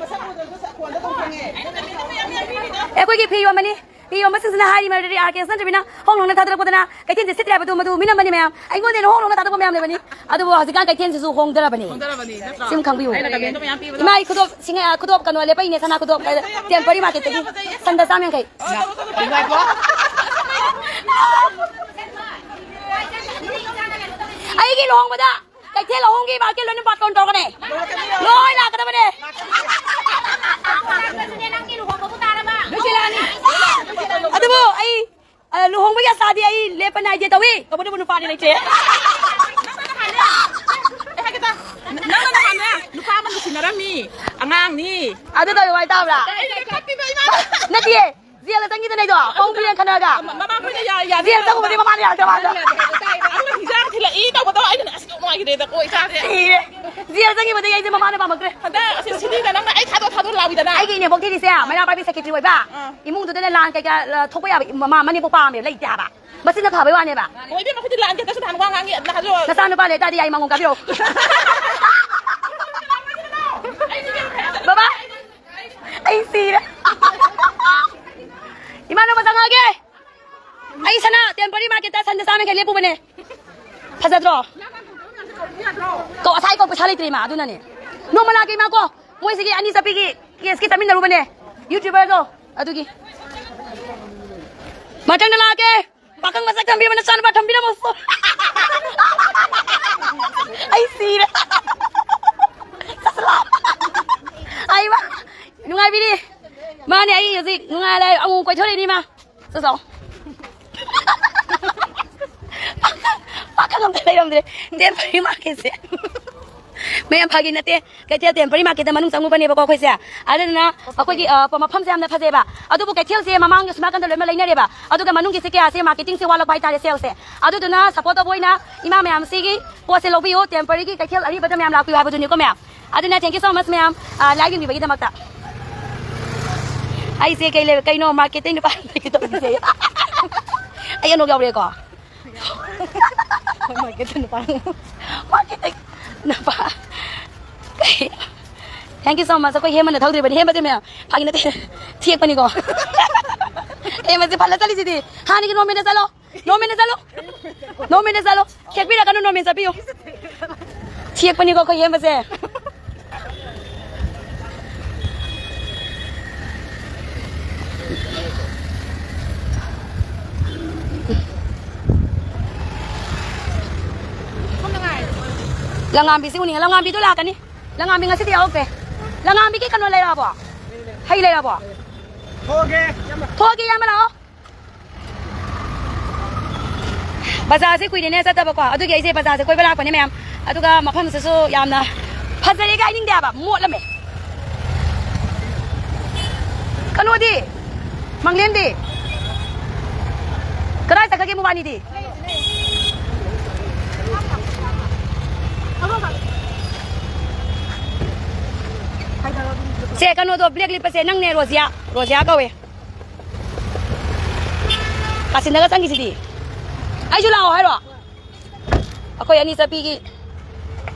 ꯑꯦ, ꯑꯩꯈꯣꯏꯒꯤ ꯐꯤ ꯌꯣꯟꯕꯅꯤ꯫ ꯐꯤ ꯌꯣꯟꯕꯁꯤꯡꯁꯤꯅ ꯍꯥꯏꯔꯤ ꯃꯔꯤ ꯔꯥꯀꯦꯁ ꯅꯠꯇ꯭ꯔꯕꯤꯅ ꯍꯣꯡ ꯍꯣꯡꯅ ꯊꯥꯗꯔꯛꯄꯗꯅ ꯀꯩꯊꯦꯜꯁꯦ ꯁꯤꯠꯇ꯭ꯔꯦ ꯍꯥꯏꯕꯗꯨ ꯃꯗꯨ ꯃꯤꯅꯝꯕꯅꯤ ꯃꯌꯥꯝ꯫ ꯑꯩꯉꯣꯟꯗ ꯍꯦꯟꯅ ꯍꯣꯡ ꯍꯣꯡꯅ ꯊꯥꯗꯣꯛꯄ ꯃꯌꯥꯝ ꯂꯩꯕꯅꯤ꯫ ꯑꯗꯨꯕꯨ ꯍꯧꯖꯤꯛꯀꯥꯟ ꯀꯩꯊꯦꯜꯁꯤꯁꯨ ꯍꯣꯡꯗꯔꯕꯅꯤ꯫ ꯍꯣꯡꯗꯔꯕꯅꯤ, ꯅꯠꯇ꯭ꯔꯣ? ꯁꯤꯃ ꯈꯪꯕꯤꯌꯨ꯫ ꯑꯩꯅ ꯀꯩꯅꯣ ꯃꯌꯥꯝ ꯄꯤꯕꯗꯣ꯫ ꯏꯃꯥ, ꯑꯩ ꯈꯨꯗꯣꯞ ꯁꯤꯡ-, ꯑ, ꯈꯨꯗꯣꯞ ꯀꯩꯅꯣ ꯂꯦꯞꯄꯛꯏꯅꯦ, ꯁꯅꯥ ꯈꯨꯗꯣꯞ, temporary market ꯇꯒꯤ꯫ ꯁꯟꯗ ꯆꯥꯝ ꯌꯥꯡꯈꯩ꯫ ꯉꯥꯏꯈꯣ꯫ ꯑꯩꯒꯤ ꯂꯨꯍꯣꯡꯕꯗ ꯀꯩꯊꯦꯜ ꯑꯍꯨꯝꯒꯤ market ꯂꯣꯏꯅ ꯕꯥꯇꯣꯟ ꯇꯧꯔꯛꯀꯅꯤ꯫ ꯂꯣꯏ ꯂꯥꯛꯀꯗꯕꯅꯦ꯫ ꯅꯪꯒꯤ ꯂꯨꯍꯣꯡꯕꯕꯨ ꯇꯥꯔꯕ? ꯂꯣꯏ ꯆꯦꯜꯂꯛꯑꯅꯤ꯫ ꯑꯗꯨꯕꯨ ꯑꯩ, ꯑ, ꯂꯨꯍꯣꯡꯕꯒꯤ ꯑꯁꯥꯗꯤ ꯑꯩ ꯂꯦꯞꯄ ꯅꯥꯏꯗꯦ ꯇꯧꯏ꯫ ꯇꯧꯕꯇꯕꯨ ꯅꯨꯄꯥꯗꯤ ꯂꯩꯇꯦ꯫ ꯅꯪꯅ ꯅꯍꯥꯟꯅꯦ ꯅꯨꯄꯥ ꯑꯃ ꯅꯨꯡꯁꯤꯅꯔꯝꯃꯤ, ꯑꯉꯥꯡꯅꯤ꯫ ꯑꯗꯨ ꯇꯧꯕ ꯍꯥꯏ ꯇꯥꯕ꯭ꯔꯥ? ꯑꯩꯅ ꯀꯞꯄꯤꯕ ꯏꯃꯥ꯫ ꯅꯠꯇꯦ꯫ ꯖꯦꯜꯗ ꯆꯪꯈꯤꯗꯅ ꯑꯩꯗꯣ, ꯄꯥꯕꯨꯡ ꯕꯤꯔꯦꯟ ꯈꯠꯅꯔꯒ꯫ ꯃ-, ꯃꯃꯥ ꯑꯩꯈꯣꯏꯅ ꯌꯥ-, ꯌꯥꯗꯦ ꯖꯦꯜ ꯆꯪꯉꯨꯕꯗꯤ ꯃꯃꯥꯅ ꯌꯥꯔꯛꯇꯕ ꯍꯥꯏꯕ꯫ ꯑꯗꯨꯅ ꯍꯤꯟꯖꯥꯡ ꯊꯤꯜꯂꯛꯏ ꯇꯧꯕꯗꯣ ꯑꯩꯅ ꯑꯁ ꯅꯨꯡꯉꯥꯏꯈꯤꯗꯦꯗꯀꯣ ꯏꯆꯥꯁꯦ꯫ ꯁꯤꯔꯦ꯫ ꯖꯦꯜ ꯆꯪꯈꯤꯕꯗꯒꯤ ꯑꯩꯁꯦ ꯃꯃꯥꯅ ꯄꯥꯝꯃꯛꯇ꯭ꯔꯦ꯫ ꯍꯟꯗꯛ ꯑꯁꯤ ꯁꯤꯗꯤꯗ ꯅꯪꯅ ꯑꯩ ꯊꯥꯗꯣꯛ ꯊꯥꯗꯣꯛ ꯂꯥꯎꯏꯗꯅ꯫ ꯑꯩꯒꯤ ꯏꯅꯦꯕꯣꯛ ꯊꯤꯔꯤꯁꯦ ꯃꯩꯔꯥ ꯄꯥꯏꯕꯤ ꯁꯦꯀ꯭ꯔꯦꯇꯔꯤ ꯑꯣꯏꯕ꯫ ꯑꯥ꯫ ꯏꯃꯨꯡꯗꯨꯗꯅ ꯂꯥꯟ ꯀꯩꯀꯥ, ꯑ, ꯊꯣꯛꯄ ꯌꯥꯕ ꯏ-, ꯃꯃꯥ ꯃꯅꯦꯝꯕꯣꯛ ꯄꯥꯝꯃꯦꯕ, ꯂꯩꯇꯦ ꯍꯥꯏꯕ꯫ ꯃꯁꯤꯅ ꯐꯕꯩ ꯋꯥꯅꯦꯕ꯫ ꯑꯣ, ꯏꯕꯦꯝꯃ, ꯑꯩꯈꯣꯏꯗꯤ ꯂꯥꯟ ꯈꯤꯇꯁꯨ ꯊꯥꯅ ꯋꯥ ꯉꯥꯡꯉꯤ, ꯅꯍꯥꯟꯁꯨ꯫ ꯅꯆꯥ ꯅꯨꯄꯥ ꯂꯩ ꯇꯥꯔꯗꯤ ꯌꯥꯏ ꯃꯉꯣꯟ ꯀꯥꯕꯤꯔꯛꯑꯣ꯫ ꯕꯕꯥ, ꯑꯩ ꯁꯤꯔꯦ꯫ ꯏꯃꯥ, ꯅꯪ ꯆꯪꯉꯛꯑꯒꯦ꯫ ꯑꯩ ꯁꯅꯥ temporary marketꯇ ꯁꯟꯗ ꯆꯥꯝꯃ ꯌꯥꯡꯈꯩ ꯂꯦꯞꯄꯨꯕꯅꯦ꯫ ꯐꯖꯗ꯭ꯔꯣ? ꯀꯣ, ꯉꯁꯥꯏ ꯀꯣ ꯄꯩꯁꯥ ꯂꯩꯇ꯭ꯔꯦ ꯏꯃꯥ, ꯑꯗꯨꯅꯅꯦ꯫ ꯅꯣꯡꯃ ꯂꯥꯛꯀꯦ ꯏꯃꯥ ꯀꯣ, ꯃꯣꯏꯁꯤꯒꯤ ꯑꯅꯤ ꯆꯠꯄꯤꯒꯤ case ꯀꯤ ꯆꯠꯃꯤꯟꯅꯔꯨꯕꯅꯦ, YouTuberꯗꯣ, ꯑꯗꯨꯒꯤ꯫ ꯃꯊꯪꯗ ꯂꯥꯛꯀꯦ꯫ ꯄꯥꯈꯪ ꯃꯁꯛ ꯊꯝꯕꯤꯔꯝꯕ ꯅꯆꯥꯅꯨꯄꯥ ꯊꯝꯕꯤꯔꯝꯃꯣ꯫ ꯑꯩ ꯁꯤꯔꯦ꯫ ꯆꯠꯂꯣ꯫ ꯑꯩ ꯃꯥ ꯅꯨꯡꯉꯥꯏꯕꯤꯔꯤ꯫ ꯃꯥꯅꯦ, ꯑꯩ ꯍꯧꯖꯤꯛ ꯅꯨꯡꯉꯥꯏꯔꯦ꯫ ꯑꯃꯨꯛ ꯀꯣꯏꯊꯣꯔꯛꯏꯅꯤ ꯃꯥ꯫ ꯆꯠ ꯆꯥꯎ꯫ ꯄꯥꯈꯪ ꯑꯝꯇ ꯂꯩꯔꯝꯗ꯭ꯔꯦ temporary marketꯁꯦ꯫ ꯃꯌꯥꯝ, ꯐꯥꯒꯤ ꯅꯠꯇꯦ, ꯀꯩꯊꯦꯜ temporary marketꯇ ꯃꯅꯨꯡ ꯆꯪꯉꯨꯕꯅꯦꯕꯀꯣ ꯑꯩꯈꯣꯏꯁꯦ꯫ ꯑꯗꯨꯗꯨꯅ ꯑꯩꯈꯣꯏꯒꯤ, ꯑ, ꯃꯐꯝꯁꯦ ꯌꯥꯝꯅ ꯐꯖꯩꯕ, ꯑꯗꯨꯕꯨ ꯀꯩꯊꯦꯜꯁꯦ ꯃꯃꯥꯡꯒꯤ ꯁꯨꯃꯥꯏꯀꯟꯗ ꯂꯣꯏꯅꯃꯛ ꯂꯩꯅꯔꯦꯕ, ꯑꯗꯨꯒ ꯃꯅꯨꯡꯒꯤꯁꯦ ꯀꯌꯥꯁꯦ marketingꯁꯦ ꯋꯥꯠꯂꯛꯄ ꯍꯥꯏꯇꯥꯔꯦ, salesꯁꯦ꯫ ꯑꯗꯨꯗꯨꯅ support ꯇꯧꯕ ꯑꯣꯏꯅ ꯏꯃꯥ ꯃꯌꯥꯝꯁꯤꯒꯤ ꯄꯣꯠꯁꯦ ꯂꯧꯕꯤꯌꯨ, temporaryꯒꯤ ꯀꯩꯊꯦꯜ ꯑꯔꯤꯕꯗ ꯃꯌꯥꯝ ꯂꯥꯛꯄꯤꯌꯨ ꯍꯥꯏꯕꯗꯨꯅꯤꯀꯣ ꯃꯌꯥꯝ꯫ ꯑꯗꯨꯅ thank you so much ꯃꯌꯥꯝ, ꯑ, live ꯌꯦꯡꯕꯤꯕꯒꯤꯗꯃꯛꯇ꯫ ꯑꯩꯁꯦ ꯀꯩ ꯂꯩ-, ꯀꯩꯅꯣ marketꯇꯩ ꯅꯨꯄꯥ ꯂꯩꯒꯦ ꯇꯧꯔꯤꯁꯦ꯫ ꯑꯩ ꯑꯅꯣꯛ ꯌꯥꯎꯔꯦꯀꯣ꯫ ꯍꯣꯏ, marketꯇ ꯅꯨꯄꯥ꯫ Marketꯇ ꯅꯨꯄꯥ꯫ ꯀꯩ? Thank you so much꯫ ꯑꯩꯈꯣꯏ ꯍꯦꯃꯟꯅ ꯊꯧꯗ꯭ꯔꯤꯕꯅꯤ꯫ ꯍꯦꯃꯟꯁꯦ ꯃꯌꯥꯝ, ꯐꯥꯒꯤ ꯅꯠꯇꯦ꯫ ꯊꯦꯛꯄꯅꯤꯀꯣ꯫ ꯍꯦꯃꯟꯁꯦ ꯐꯜꯂ ꯆꯠꯂꯤꯁꯤꯗꯤ꯫ ꯍꯥꯟꯅꯒꯤ ꯅꯣꯔꯃꯦꯜꯗ ꯆꯠꯂꯣ꯫ ꯅꯣꯔꯃꯦꯜꯗ ꯆꯠꯂꯣ꯫ ꯅꯣꯔꯃꯦꯜꯗ ꯆꯠꯂꯣ꯫ ꯊꯦꯛꯄꯤꯔꯛꯀꯅꯨ, ꯅꯣꯔꯃꯦꯜ ꯆꯠꯄꯤꯌꯨ꯫ ꯊꯦꯛꯄꯅꯤꯀꯣ ꯑꯩꯈꯣꯏ ꯍꯦꯃꯟꯁꯦ꯫ ꯂꯪꯉꯥꯝꯕꯤꯁꯤ ꯎꯅꯤꯡꯉꯦ꯫ ꯂꯪꯉꯥꯝꯕꯤꯗꯣ ꯂꯥꯛꯀꯅꯤ꯫ ꯂꯪꯉꯥꯝꯕꯤ ꯉꯁꯤꯗꯤ ꯌꯥꯎꯔꯛꯇꯦ꯫ ꯂꯪꯉꯥꯝꯕꯤꯒꯤ ꯀꯩꯅꯣ ꯂꯩꯔꯛꯑꯕꯣ? ꯍꯩ ꯂꯩꯔꯛꯑꯕꯣ? ꯊꯣꯛꯑꯒꯦ, ꯏꯌꯥꯝꯕ꯫ ꯊꯣꯛꯑꯒꯦ, ꯏꯌꯥꯝꯕ, ꯂꯥꯛꯑꯣ꯫ ꯕꯖꯥꯔꯁꯦ ꯀꯨꯏꯔꯦꯅꯦ ꯆꯠꯇꯕꯀꯣ, ꯑꯗꯨꯒꯤ ꯑꯩꯁꯦ ꯕꯖꯥꯔꯁꯦ ꯀꯣꯏꯕ ꯂꯥꯛꯄꯅꯦ ꯃꯌꯥꯝ꯫ ꯑꯗꯨꯒ ꯃꯐꯝꯁꯤꯁꯨ ꯌꯥꯝꯅ ꯐꯖꯔꯦꯒ ꯍꯥꯏꯅꯤꯡꯗꯦ ꯍꯥꯏꯕ, ꯃꯣꯠꯂꯝꯃꯦ꯫ ꯀꯩꯅꯣꯗꯤ, ꯃꯪꯂꯦꯝꯗꯤ? ꯀꯗꯥꯏ ꯆꯠꯈ꯭ꯔꯒꯦ ꯃꯕꯥꯅꯤꯗꯤ? ꯁꯦ, ꯀꯩꯅꯣꯗꯣ, black ꯂꯤꯠꯄꯁꯦ ꯅꯪꯅꯦ, ꯔꯣꯖꯤꯌꯥ꯫ ꯔꯣꯖꯤꯌꯥ ꯀꯧꯋꯦ꯫ ꯀꯥꯆꯤꯟꯗꯒ ꯆꯪꯈꯤꯁꯤꯗꯤ꯫ ꯑꯩꯁꯨ ꯂꯥꯛꯑꯣ ꯍꯥꯏꯔꯣ? ꯑꯩꯈꯣꯏ ꯑꯅꯤ ꯆꯠꯄꯤꯒꯤ,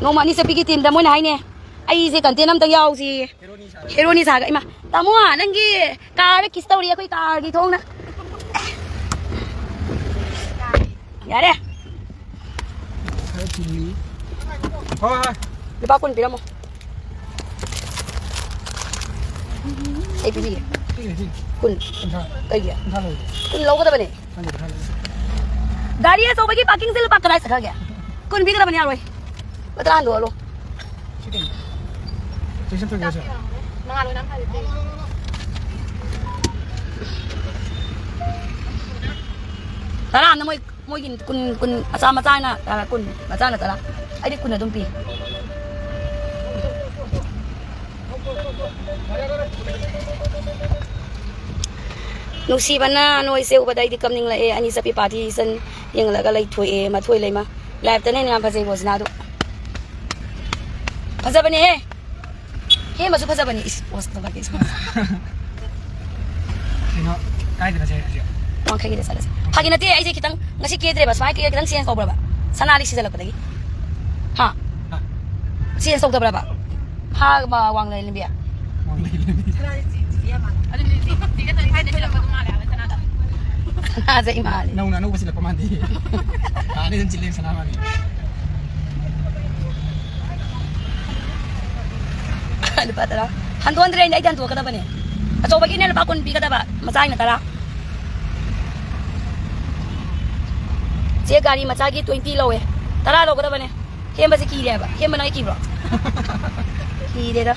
ꯅꯣꯡꯃ ꯑꯅꯤ ꯆꯠꯄꯤꯒꯤ teamꯗ ꯃꯣꯏꯅ ꯍꯥꯏꯅꯦ, ꯑꯩꯁꯦ content ꯑꯝꯇꯪ ꯌꯥꯎꯁꯤ꯫ ꯍꯦꯔꯣꯅꯤ ꯁꯥꯒ, ꯏꯃꯥ, ꯇꯥꯃꯣ, ꯅꯪꯒꯤ carꯗ kiss ꯇꯧꯔꯤ ꯑꯩꯈꯣꯏ carꯒꯤ ꯊꯣꯡꯅ꯫ ꯌꯥꯔꯦ꯫ ꯈꯔ ꯆꯤꯜꯂꯤ꯫ ꯍꯣꯏ, ꯍꯣꯏ꯫ ꯂꯨꯄꯥ ꯀꯨꯟ ꯄꯤꯔꯝꯃꯣ꯫ ꯑꯩ ꯄꯤꯕꯤꯒꯦ꯫ ꯄꯤꯒꯦ, ꯄꯤꯒꯦ꯫ ꯀꯨꯟ꯫ ꯀꯨꯟꯊ꯭ꯔꯥ꯫ ꯀꯩꯒꯤ? ꯀꯨꯟꯊ꯭ꯔꯥ ꯂꯧꯒꯦ꯫ ꯀꯨꯟ ꯂꯧꯒꯗꯕꯅꯦ꯫ ꯈꯪꯗꯦ, ꯈꯪꯗꯦ꯫ ꯒꯥꯔꯤ ꯑꯆꯧꯕꯒꯤ parkingꯁꯦ ꯂꯨꯄꯥ ꯀꯗꯥꯏ ꯆꯠꯈ꯭ꯔꯒꯦ? ꯀꯨꯟ ꯄꯤꯒꯗꯕꯅꯦ, ꯌꯥꯔꯣꯏ꯫ ꯂꯨꯄꯥ ꯇꯔꯥ ꯍꯟꯗꯣꯛꯍꯜꯂꯣ꯫ ꯁꯤ ꯀꯩꯅꯣ? ꯆꯦ ꯁꯟꯊꯣꯏꯒꯤꯔꯣ ꯁꯦ? ꯃꯉꯥꯜ ꯍꯣꯏꯅ ꯍꯥꯏꯔꯗꯤ꯫ ꯇꯔꯥ ꯑꯃꯅ ꯃꯣꯏ, ꯃꯣꯏꯒꯤ ꯀꯨꯟ, ꯀꯨꯟ, ꯃꯆꯥ, ꯃꯆꯥꯅ ꯇꯔꯥ, ꯀꯨꯟ, ꯃꯆꯥꯅ ꯇꯔꯥ꯫ ꯑꯩꯗꯤ ꯀꯨꯟ ꯑꯗꯨꯝ ꯄꯤ꯫ ꯅꯨꯡꯁꯤꯕꯅ ꯅꯣꯏꯁꯦ ꯎꯕꯗ ꯑꯩꯗꯤ ꯀꯞꯅꯤꯡꯂꯛꯑꯦ꯫ ꯑꯅꯤ ꯆꯠꯄꯤ party ꯏꯆꯟ ꯌꯦꯡꯂꯒ ꯂꯩꯊꯣꯛꯑꯦ꯫ ꯃꯊꯣꯏ ꯂꯩꯃ liveꯇꯅ ꯍꯦꯟꯅ ꯌꯥꯝ ꯐꯖꯩ ꯔꯣꯖꯤꯅꯥꯗꯣ꯫ ꯐꯖꯕꯅꯦꯍꯦ꯫ ꯍꯦꯃꯁꯨ ꯐꯖꯕꯅꯤ꯫ ꯏꯁ, post ꯇꯧꯔꯛꯀꯦ, ꯏꯁ꯫ ꯀꯩꯅꯣ, ꯀꯥꯏꯗꯅꯣ ꯁꯦ ꯍꯧꯖꯤꯛ? ꯋꯥꯡꯈꯩꯒꯤꯗ ꯆꯠꯂꯁꯦ꯫ ꯐꯥꯒꯤ ꯅꯠꯇꯦ, ꯑꯩꯁꯦ ꯈꯤꯇꯪ ꯉꯁꯤ ꯀꯦꯗ꯭ꯔꯦꯕ꯫ ꯁꯨꯃꯥꯏꯅ ꯀꯦ-, ꯈꯤꯇꯪ change ꯇꯧꯕ꯭ꯔꯕ? ꯁꯅꯥ ꯂꯤꯛ ꯁꯤꯖꯜꯂꯛꯄꯗꯒꯤ꯫ ꯍꯥ? ꯍꯥ? Change ꯇꯧꯗꯕ꯭ꯔꯕ? ꯍꯥ, ꯃ-, ꯋꯥꯡꯂꯩ ꯂꯝꯕꯤ꯫ ꯋꯥꯡꯂꯩ ꯂꯝꯕꯤ꯫ ꯁꯅꯥꯁꯦ ꯏꯃꯥꯅꯦ꯫ ꯅꯧꯅ ꯑꯅꯧꯕ ꯁꯤꯜꯂꯛꯄ ꯃꯥꯟꯗꯦ꯫ ꯍꯥꯟꯅꯗꯤ ꯑꯗꯨꯝ ꯆꯤꯜꯂꯦ ꯁꯅꯥ ꯃꯥꯟꯗꯦ꯫ ꯂꯨꯄꯥ ꯇꯔꯥ꯫ ꯍꯟꯗꯣꯛꯍꯟꯗ꯭ꯔꯦ, ꯑꯩꯗꯤ ꯍꯟꯗꯣꯛꯀꯗꯕꯅꯦ꯫ ꯑꯆꯧꯕꯒꯤꯅꯦ ꯂꯨꯄꯥ ꯀꯨꯟ ꯄꯤꯒꯗꯕ, ꯃꯆꯥꯒꯤꯅ ꯇꯔꯥ꯫ ꯆꯦ, ꯒꯥꯔꯤ ꯃꯆꯥꯒꯤ twenty ꯂꯧꯋꯦ, ꯇꯔꯥ ꯂꯧꯒꯗꯕꯅꯦ꯫ ꯍꯦꯝꯕꯁꯦ ꯀꯤꯔꯦꯕ꯫ ꯍꯦꯝꯕ ꯅꯪ ꯀꯤꯕ꯭ꯔꯣ? ꯀꯤꯗꯦꯗ꯫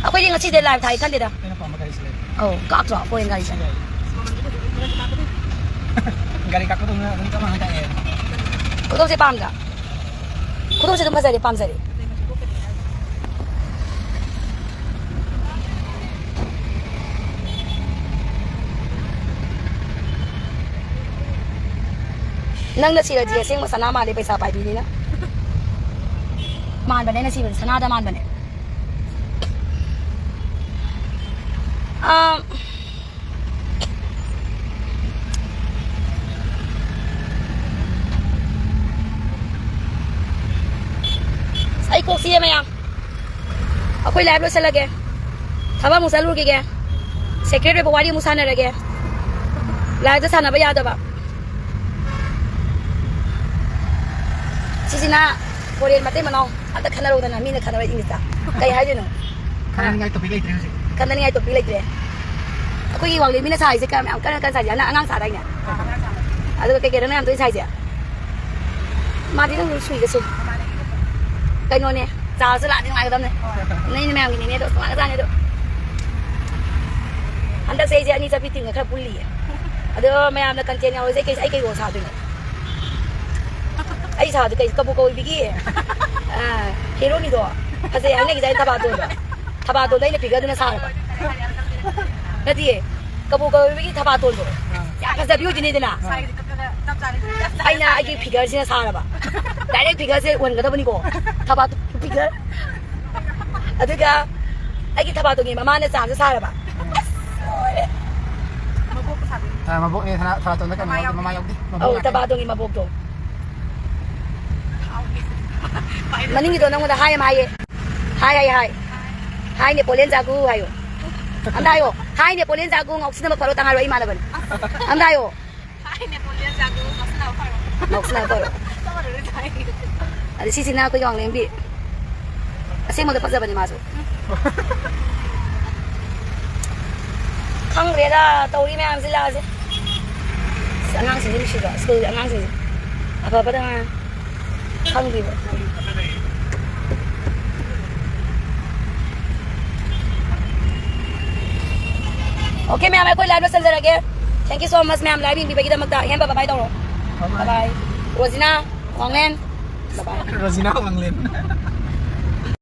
ꯑꯩꯈꯣꯏꯗꯤ ꯉꯁꯤꯗꯤ live ꯊꯥꯏ ꯈꯟꯗꯦꯗ꯫ ꯑꯩꯅ ꯄꯥꯝꯕ ꯒꯥꯔꯤꯁꯤ ꯂꯩ꯫ ꯑꯧ, ꯀꯥꯛꯇ꯭ꯔꯣ foreign ꯒꯥꯔꯤꯁꯦ? ꯒꯥꯔꯤ ꯀꯥꯛꯄꯗꯧꯅ ꯑꯗꯨꯝ ꯆꯞ ꯃꯥꯟꯅ ꯀꯥꯛꯑꯦ꯫ ꯈꯨꯗꯣꯞꯁꯦ ꯄꯥꯝꯗ꯭ꯔꯥ? ꯈꯨꯗꯣꯞꯁꯦ ꯑꯗꯨꯝ ꯐꯖꯔꯦ, ꯄꯥꯝꯖꯔꯦ꯫ ꯅꯪꯅ ꯁꯤꯔꯗꯤ ꯑꯁꯦꯡꯕ ꯁꯅꯥ ꯃꯥꯜꯂꯦ, ꯄꯩꯁꯥ ꯄꯥꯏꯕꯤꯅꯤꯅ꯫ ꯃꯥꯟꯕꯅꯦ, ꯑꯩꯅ ꯁꯤꯕꯗꯤ ꯁꯅꯥꯗ ꯃꯥꯟꯕꯅꯦ꯫ ꯑꯥ, ꯑꯩ ꯀꯣꯛ ꯆꯤꯛꯑꯦ ꯃꯌꯥꯝ꯫ ꯑꯩꯈꯣꯏ live ꯂꯣꯏꯁꯤꯜꯂꯒꯦ꯫ ꯊꯕꯛ ꯑꯃꯨꯛ ꯆꯠꯂꯨꯈꯤꯒꯦ꯫ Secret ꯑꯣꯏꯕ ꯋꯥꯔꯤ ꯑꯃꯨꯛ ꯁꯥꯟꯅꯔꯒꯦ꯫ Live ꯇ ꯁꯥꯟꯅꯕ ꯌꯥꯗꯕ꯫ ꯁꯤꯁꯤꯅ ꯀꯣꯔꯤꯌꯟ ꯃꯇꯩ ꯃꯅꯥꯎ꯫ ꯑꯝꯇ ꯈꯟꯅꯔꯧꯗꯅ, ꯃꯤꯅ ꯈꯟꯅꯔ English ꯇ꯫ ꯀꯩ ꯍꯥꯏꯗꯣꯏꯅꯣ? ꯈꯟꯅꯅꯤꯡꯉꯥꯏ topic ꯂꯩꯇ꯭ꯔꯦ ꯍꯧꯖꯤꯛ꯫ ꯈꯟꯅꯅꯤꯡꯉꯥꯏ topic ꯂꯩꯇ꯭ꯔꯦ꯫ ꯑꯩꯈꯣꯏꯒꯤ ꯋꯥꯡꯂꯦꯟꯕꯤꯅ ꯁꯥꯔꯤꯁꯦ ꯀꯌꯥꯝ ꯌꯥꯝ ꯀꯟꯅ ꯀꯟꯅ ꯁꯥꯔꯤꯁꯦ? ꯑꯉꯥꯡ, ꯑꯉꯥꯡ ꯁꯥꯗꯥꯏꯅꯦ? ꯑꯗꯨꯒ ꯀꯩ ꯀꯩꯅꯣ ꯃꯌꯥꯝ ꯇꯣꯏꯅ ꯁꯥꯏꯁꯦ? ꯃꯥꯗꯤ ꯑꯗꯨꯝ ꯁꯨꯏꯗ ꯁꯨꯏ꯫ ꯀꯩꯅꯣꯅꯦ, ꯆꯥꯔꯖꯇ ꯂꯥꯛꯑꯗꯤ ꯅꯨꯡꯉꯥꯏꯒꯗꯕꯅꯦ꯫ ꯅꯣꯏꯅ ꯃꯌꯥꯝꯒꯤꯅꯦꯅꯦ ꯑꯗꯣ, ꯅꯨꯡꯉꯥꯏꯒ꯭ꯔꯖꯥꯠꯅꯤ ꯑꯗꯣ꯫ ꯍꯟꯗꯛꯁꯦ ꯑꯩꯁꯦ ꯑꯅꯤ ꯆꯠꯄꯤ ꯇꯤꯝꯒ ꯈꯔ ꯄꯨꯜꯂꯤꯌꯦ꯫ ꯑꯗꯣ ꯃꯌꯥꯝꯅ content ꯌꯥꯎꯔꯤꯁꯦ ꯑꯩ ꯀꯩ, ꯑꯩ ꯀꯩ role ꯁꯥꯗꯣꯏꯅꯣ? ꯑꯩ ꯁꯥꯗꯣꯏ ꯀꯩ, ꯀꯕꯣꯛ ꯀꯕꯣꯛ ꯏꯕꯤꯒꯤ, ꯑ, ꯍꯦꯔꯣꯅꯤꯗꯣ ꯐꯖꯩ ꯍꯥꯏꯅꯈꯤꯗꯥꯏ ꯊꯕꯥꯇꯣꯟꯗꯣ? ꯊꯕꯥꯇꯣꯟꯗꯣ ꯑꯩꯅ figure ꯗꯨꯅ ꯁꯥꯔꯕ꯫ ꯅꯠꯇꯤꯌꯦ, ꯀꯕꯣꯛ ꯀꯕꯣꯛ ꯏꯕꯤꯒꯤ ꯊꯕꯥꯇꯣꯟꯗꯣ ꯌꯥꯝ ꯐꯖꯕꯤ ꯑꯣꯏꯗꯣꯏꯅꯤꯗꯅ꯫ ꯑꯩꯅ ꯑꯩꯒꯤ figure ꯁꯤꯅ ꯁꯥꯔꯕ꯫ Direct figure ꯁꯦ ꯎꯍꯟꯒꯗꯕꯅꯤꯀꯣ꯫ ꯊꯕꯥꯇꯣꯟ figure꯫ ꯑꯗꯨꯒ ꯑꯩꯒꯤ ꯊꯕꯥꯇꯣꯟꯒꯤ ꯃꯃꯥꯅ ꯆꯥꯝꯁꯦ ꯁꯥꯔꯕ꯫ ꯂꯣꯏꯔꯦ꯫ ꯑ, ꯃꯕꯣꯛꯅꯦ, ꯊꯅꯥ-, ꯊꯕꯥꯇꯣꯟꯗ ꯀꯩꯅꯣ ꯌꯥꯎꯗꯦ, ꯃꯃꯥ ꯌꯥꯎꯗꯦ, ꯃꯕꯣꯛ ꯑꯧ, ꯉꯥꯛꯇꯅꯦ꯫ ꯊꯕꯥꯇꯣꯟꯒꯤ ꯃꯕꯣꯛꯇꯣ꯫ ꯃꯅꯤꯡꯒꯤꯗꯣ ꯅꯪꯉꯣꯟꯗ hi ꯑꯃ ꯍꯥꯏꯌꯦ꯫ Hi ꯍꯥꯏꯌꯦ, hi꯫ Hi ꯅꯦꯄꯣꯂꯤꯌꯟ ꯆꯥꯒꯨ ꯍꯥꯏꯌꯣ꯫ ꯑꯝꯇ ꯍꯥꯏꯌꯣ꯫ Hi ꯅꯦꯄꯣꯂꯤꯌꯟ ꯆꯥꯒꯨ, ꯉꯥꯎꯁꯤꯟꯅꯕ ꯐꯔꯣ ꯇꯪ ꯍꯥꯏꯔꯣ ꯏꯃꯥꯟꯅꯕꯅꯤ꯫ ꯑꯝꯇ ꯍꯥꯏꯌꯣ꯫ Hi ꯅꯦꯄꯣꯂꯤꯌꯟ ꯆꯥꯒꯨ, ꯉꯥꯎꯁꯤꯟꯅꯕ ꯐꯔꯣ꯫ ꯉꯥꯎꯁꯤꯟꯅꯕ ꯐꯔꯣ꯫ ꯆꯞ ꯃꯥꯟꯅꯔꯦ ꯇꯥꯏ꯫ ꯑꯗ ꯁꯤꯁꯤꯅ ꯑꯩꯈꯣꯏ ꯋꯥꯡꯂꯦꯝꯕꯤ꯫ ꯑꯁꯦꯡꯕꯗ ꯐꯖꯕꯅꯤ ꯃꯥꯁꯨ꯫ ꯈꯪꯗ꯭ꯔꯦꯗ ꯇꯧꯔꯤ ꯃꯌꯥꯝꯁꯤ ꯂꯥꯛꯑꯁꯦ꯫ ꯑꯁ, ꯑꯉꯥꯡꯁꯤꯡꯁꯦ ꯅꯨꯡꯁꯤꯗ꯭ꯔꯣ? School ꯒꯤ ꯑꯉꯥꯡꯁꯤꯡꯁꯦ꯫ ꯑꯐꯕꯗ ꯉꯥꯏ꯫ ꯈꯪꯗꯦꯕ꯫ Okay, ꯃꯌꯥꯝ, ꯑꯩꯈꯣꯏ live ꯂꯣꯏꯁꯤꯟꯖꯔꯒꯦ꯫ Thank you so much, ꯃꯌꯥꯝ, live ꯌꯦꯡꯕꯤꯕꯒꯤꯗꯃꯛꯇ꯫ ꯍꯦꯟꯕ bye bye ꯇꯧꯔꯣ꯫ Bye bye꯫ Bye bye꯫ ꯔꯣꯖꯤꯅꯥ, ꯋꯥꯡꯂꯦꯟ꯫ Bye bye꯫ ꯔꯣꯖꯤꯅꯥ ꯋꯥꯡꯂꯦꯟ꯫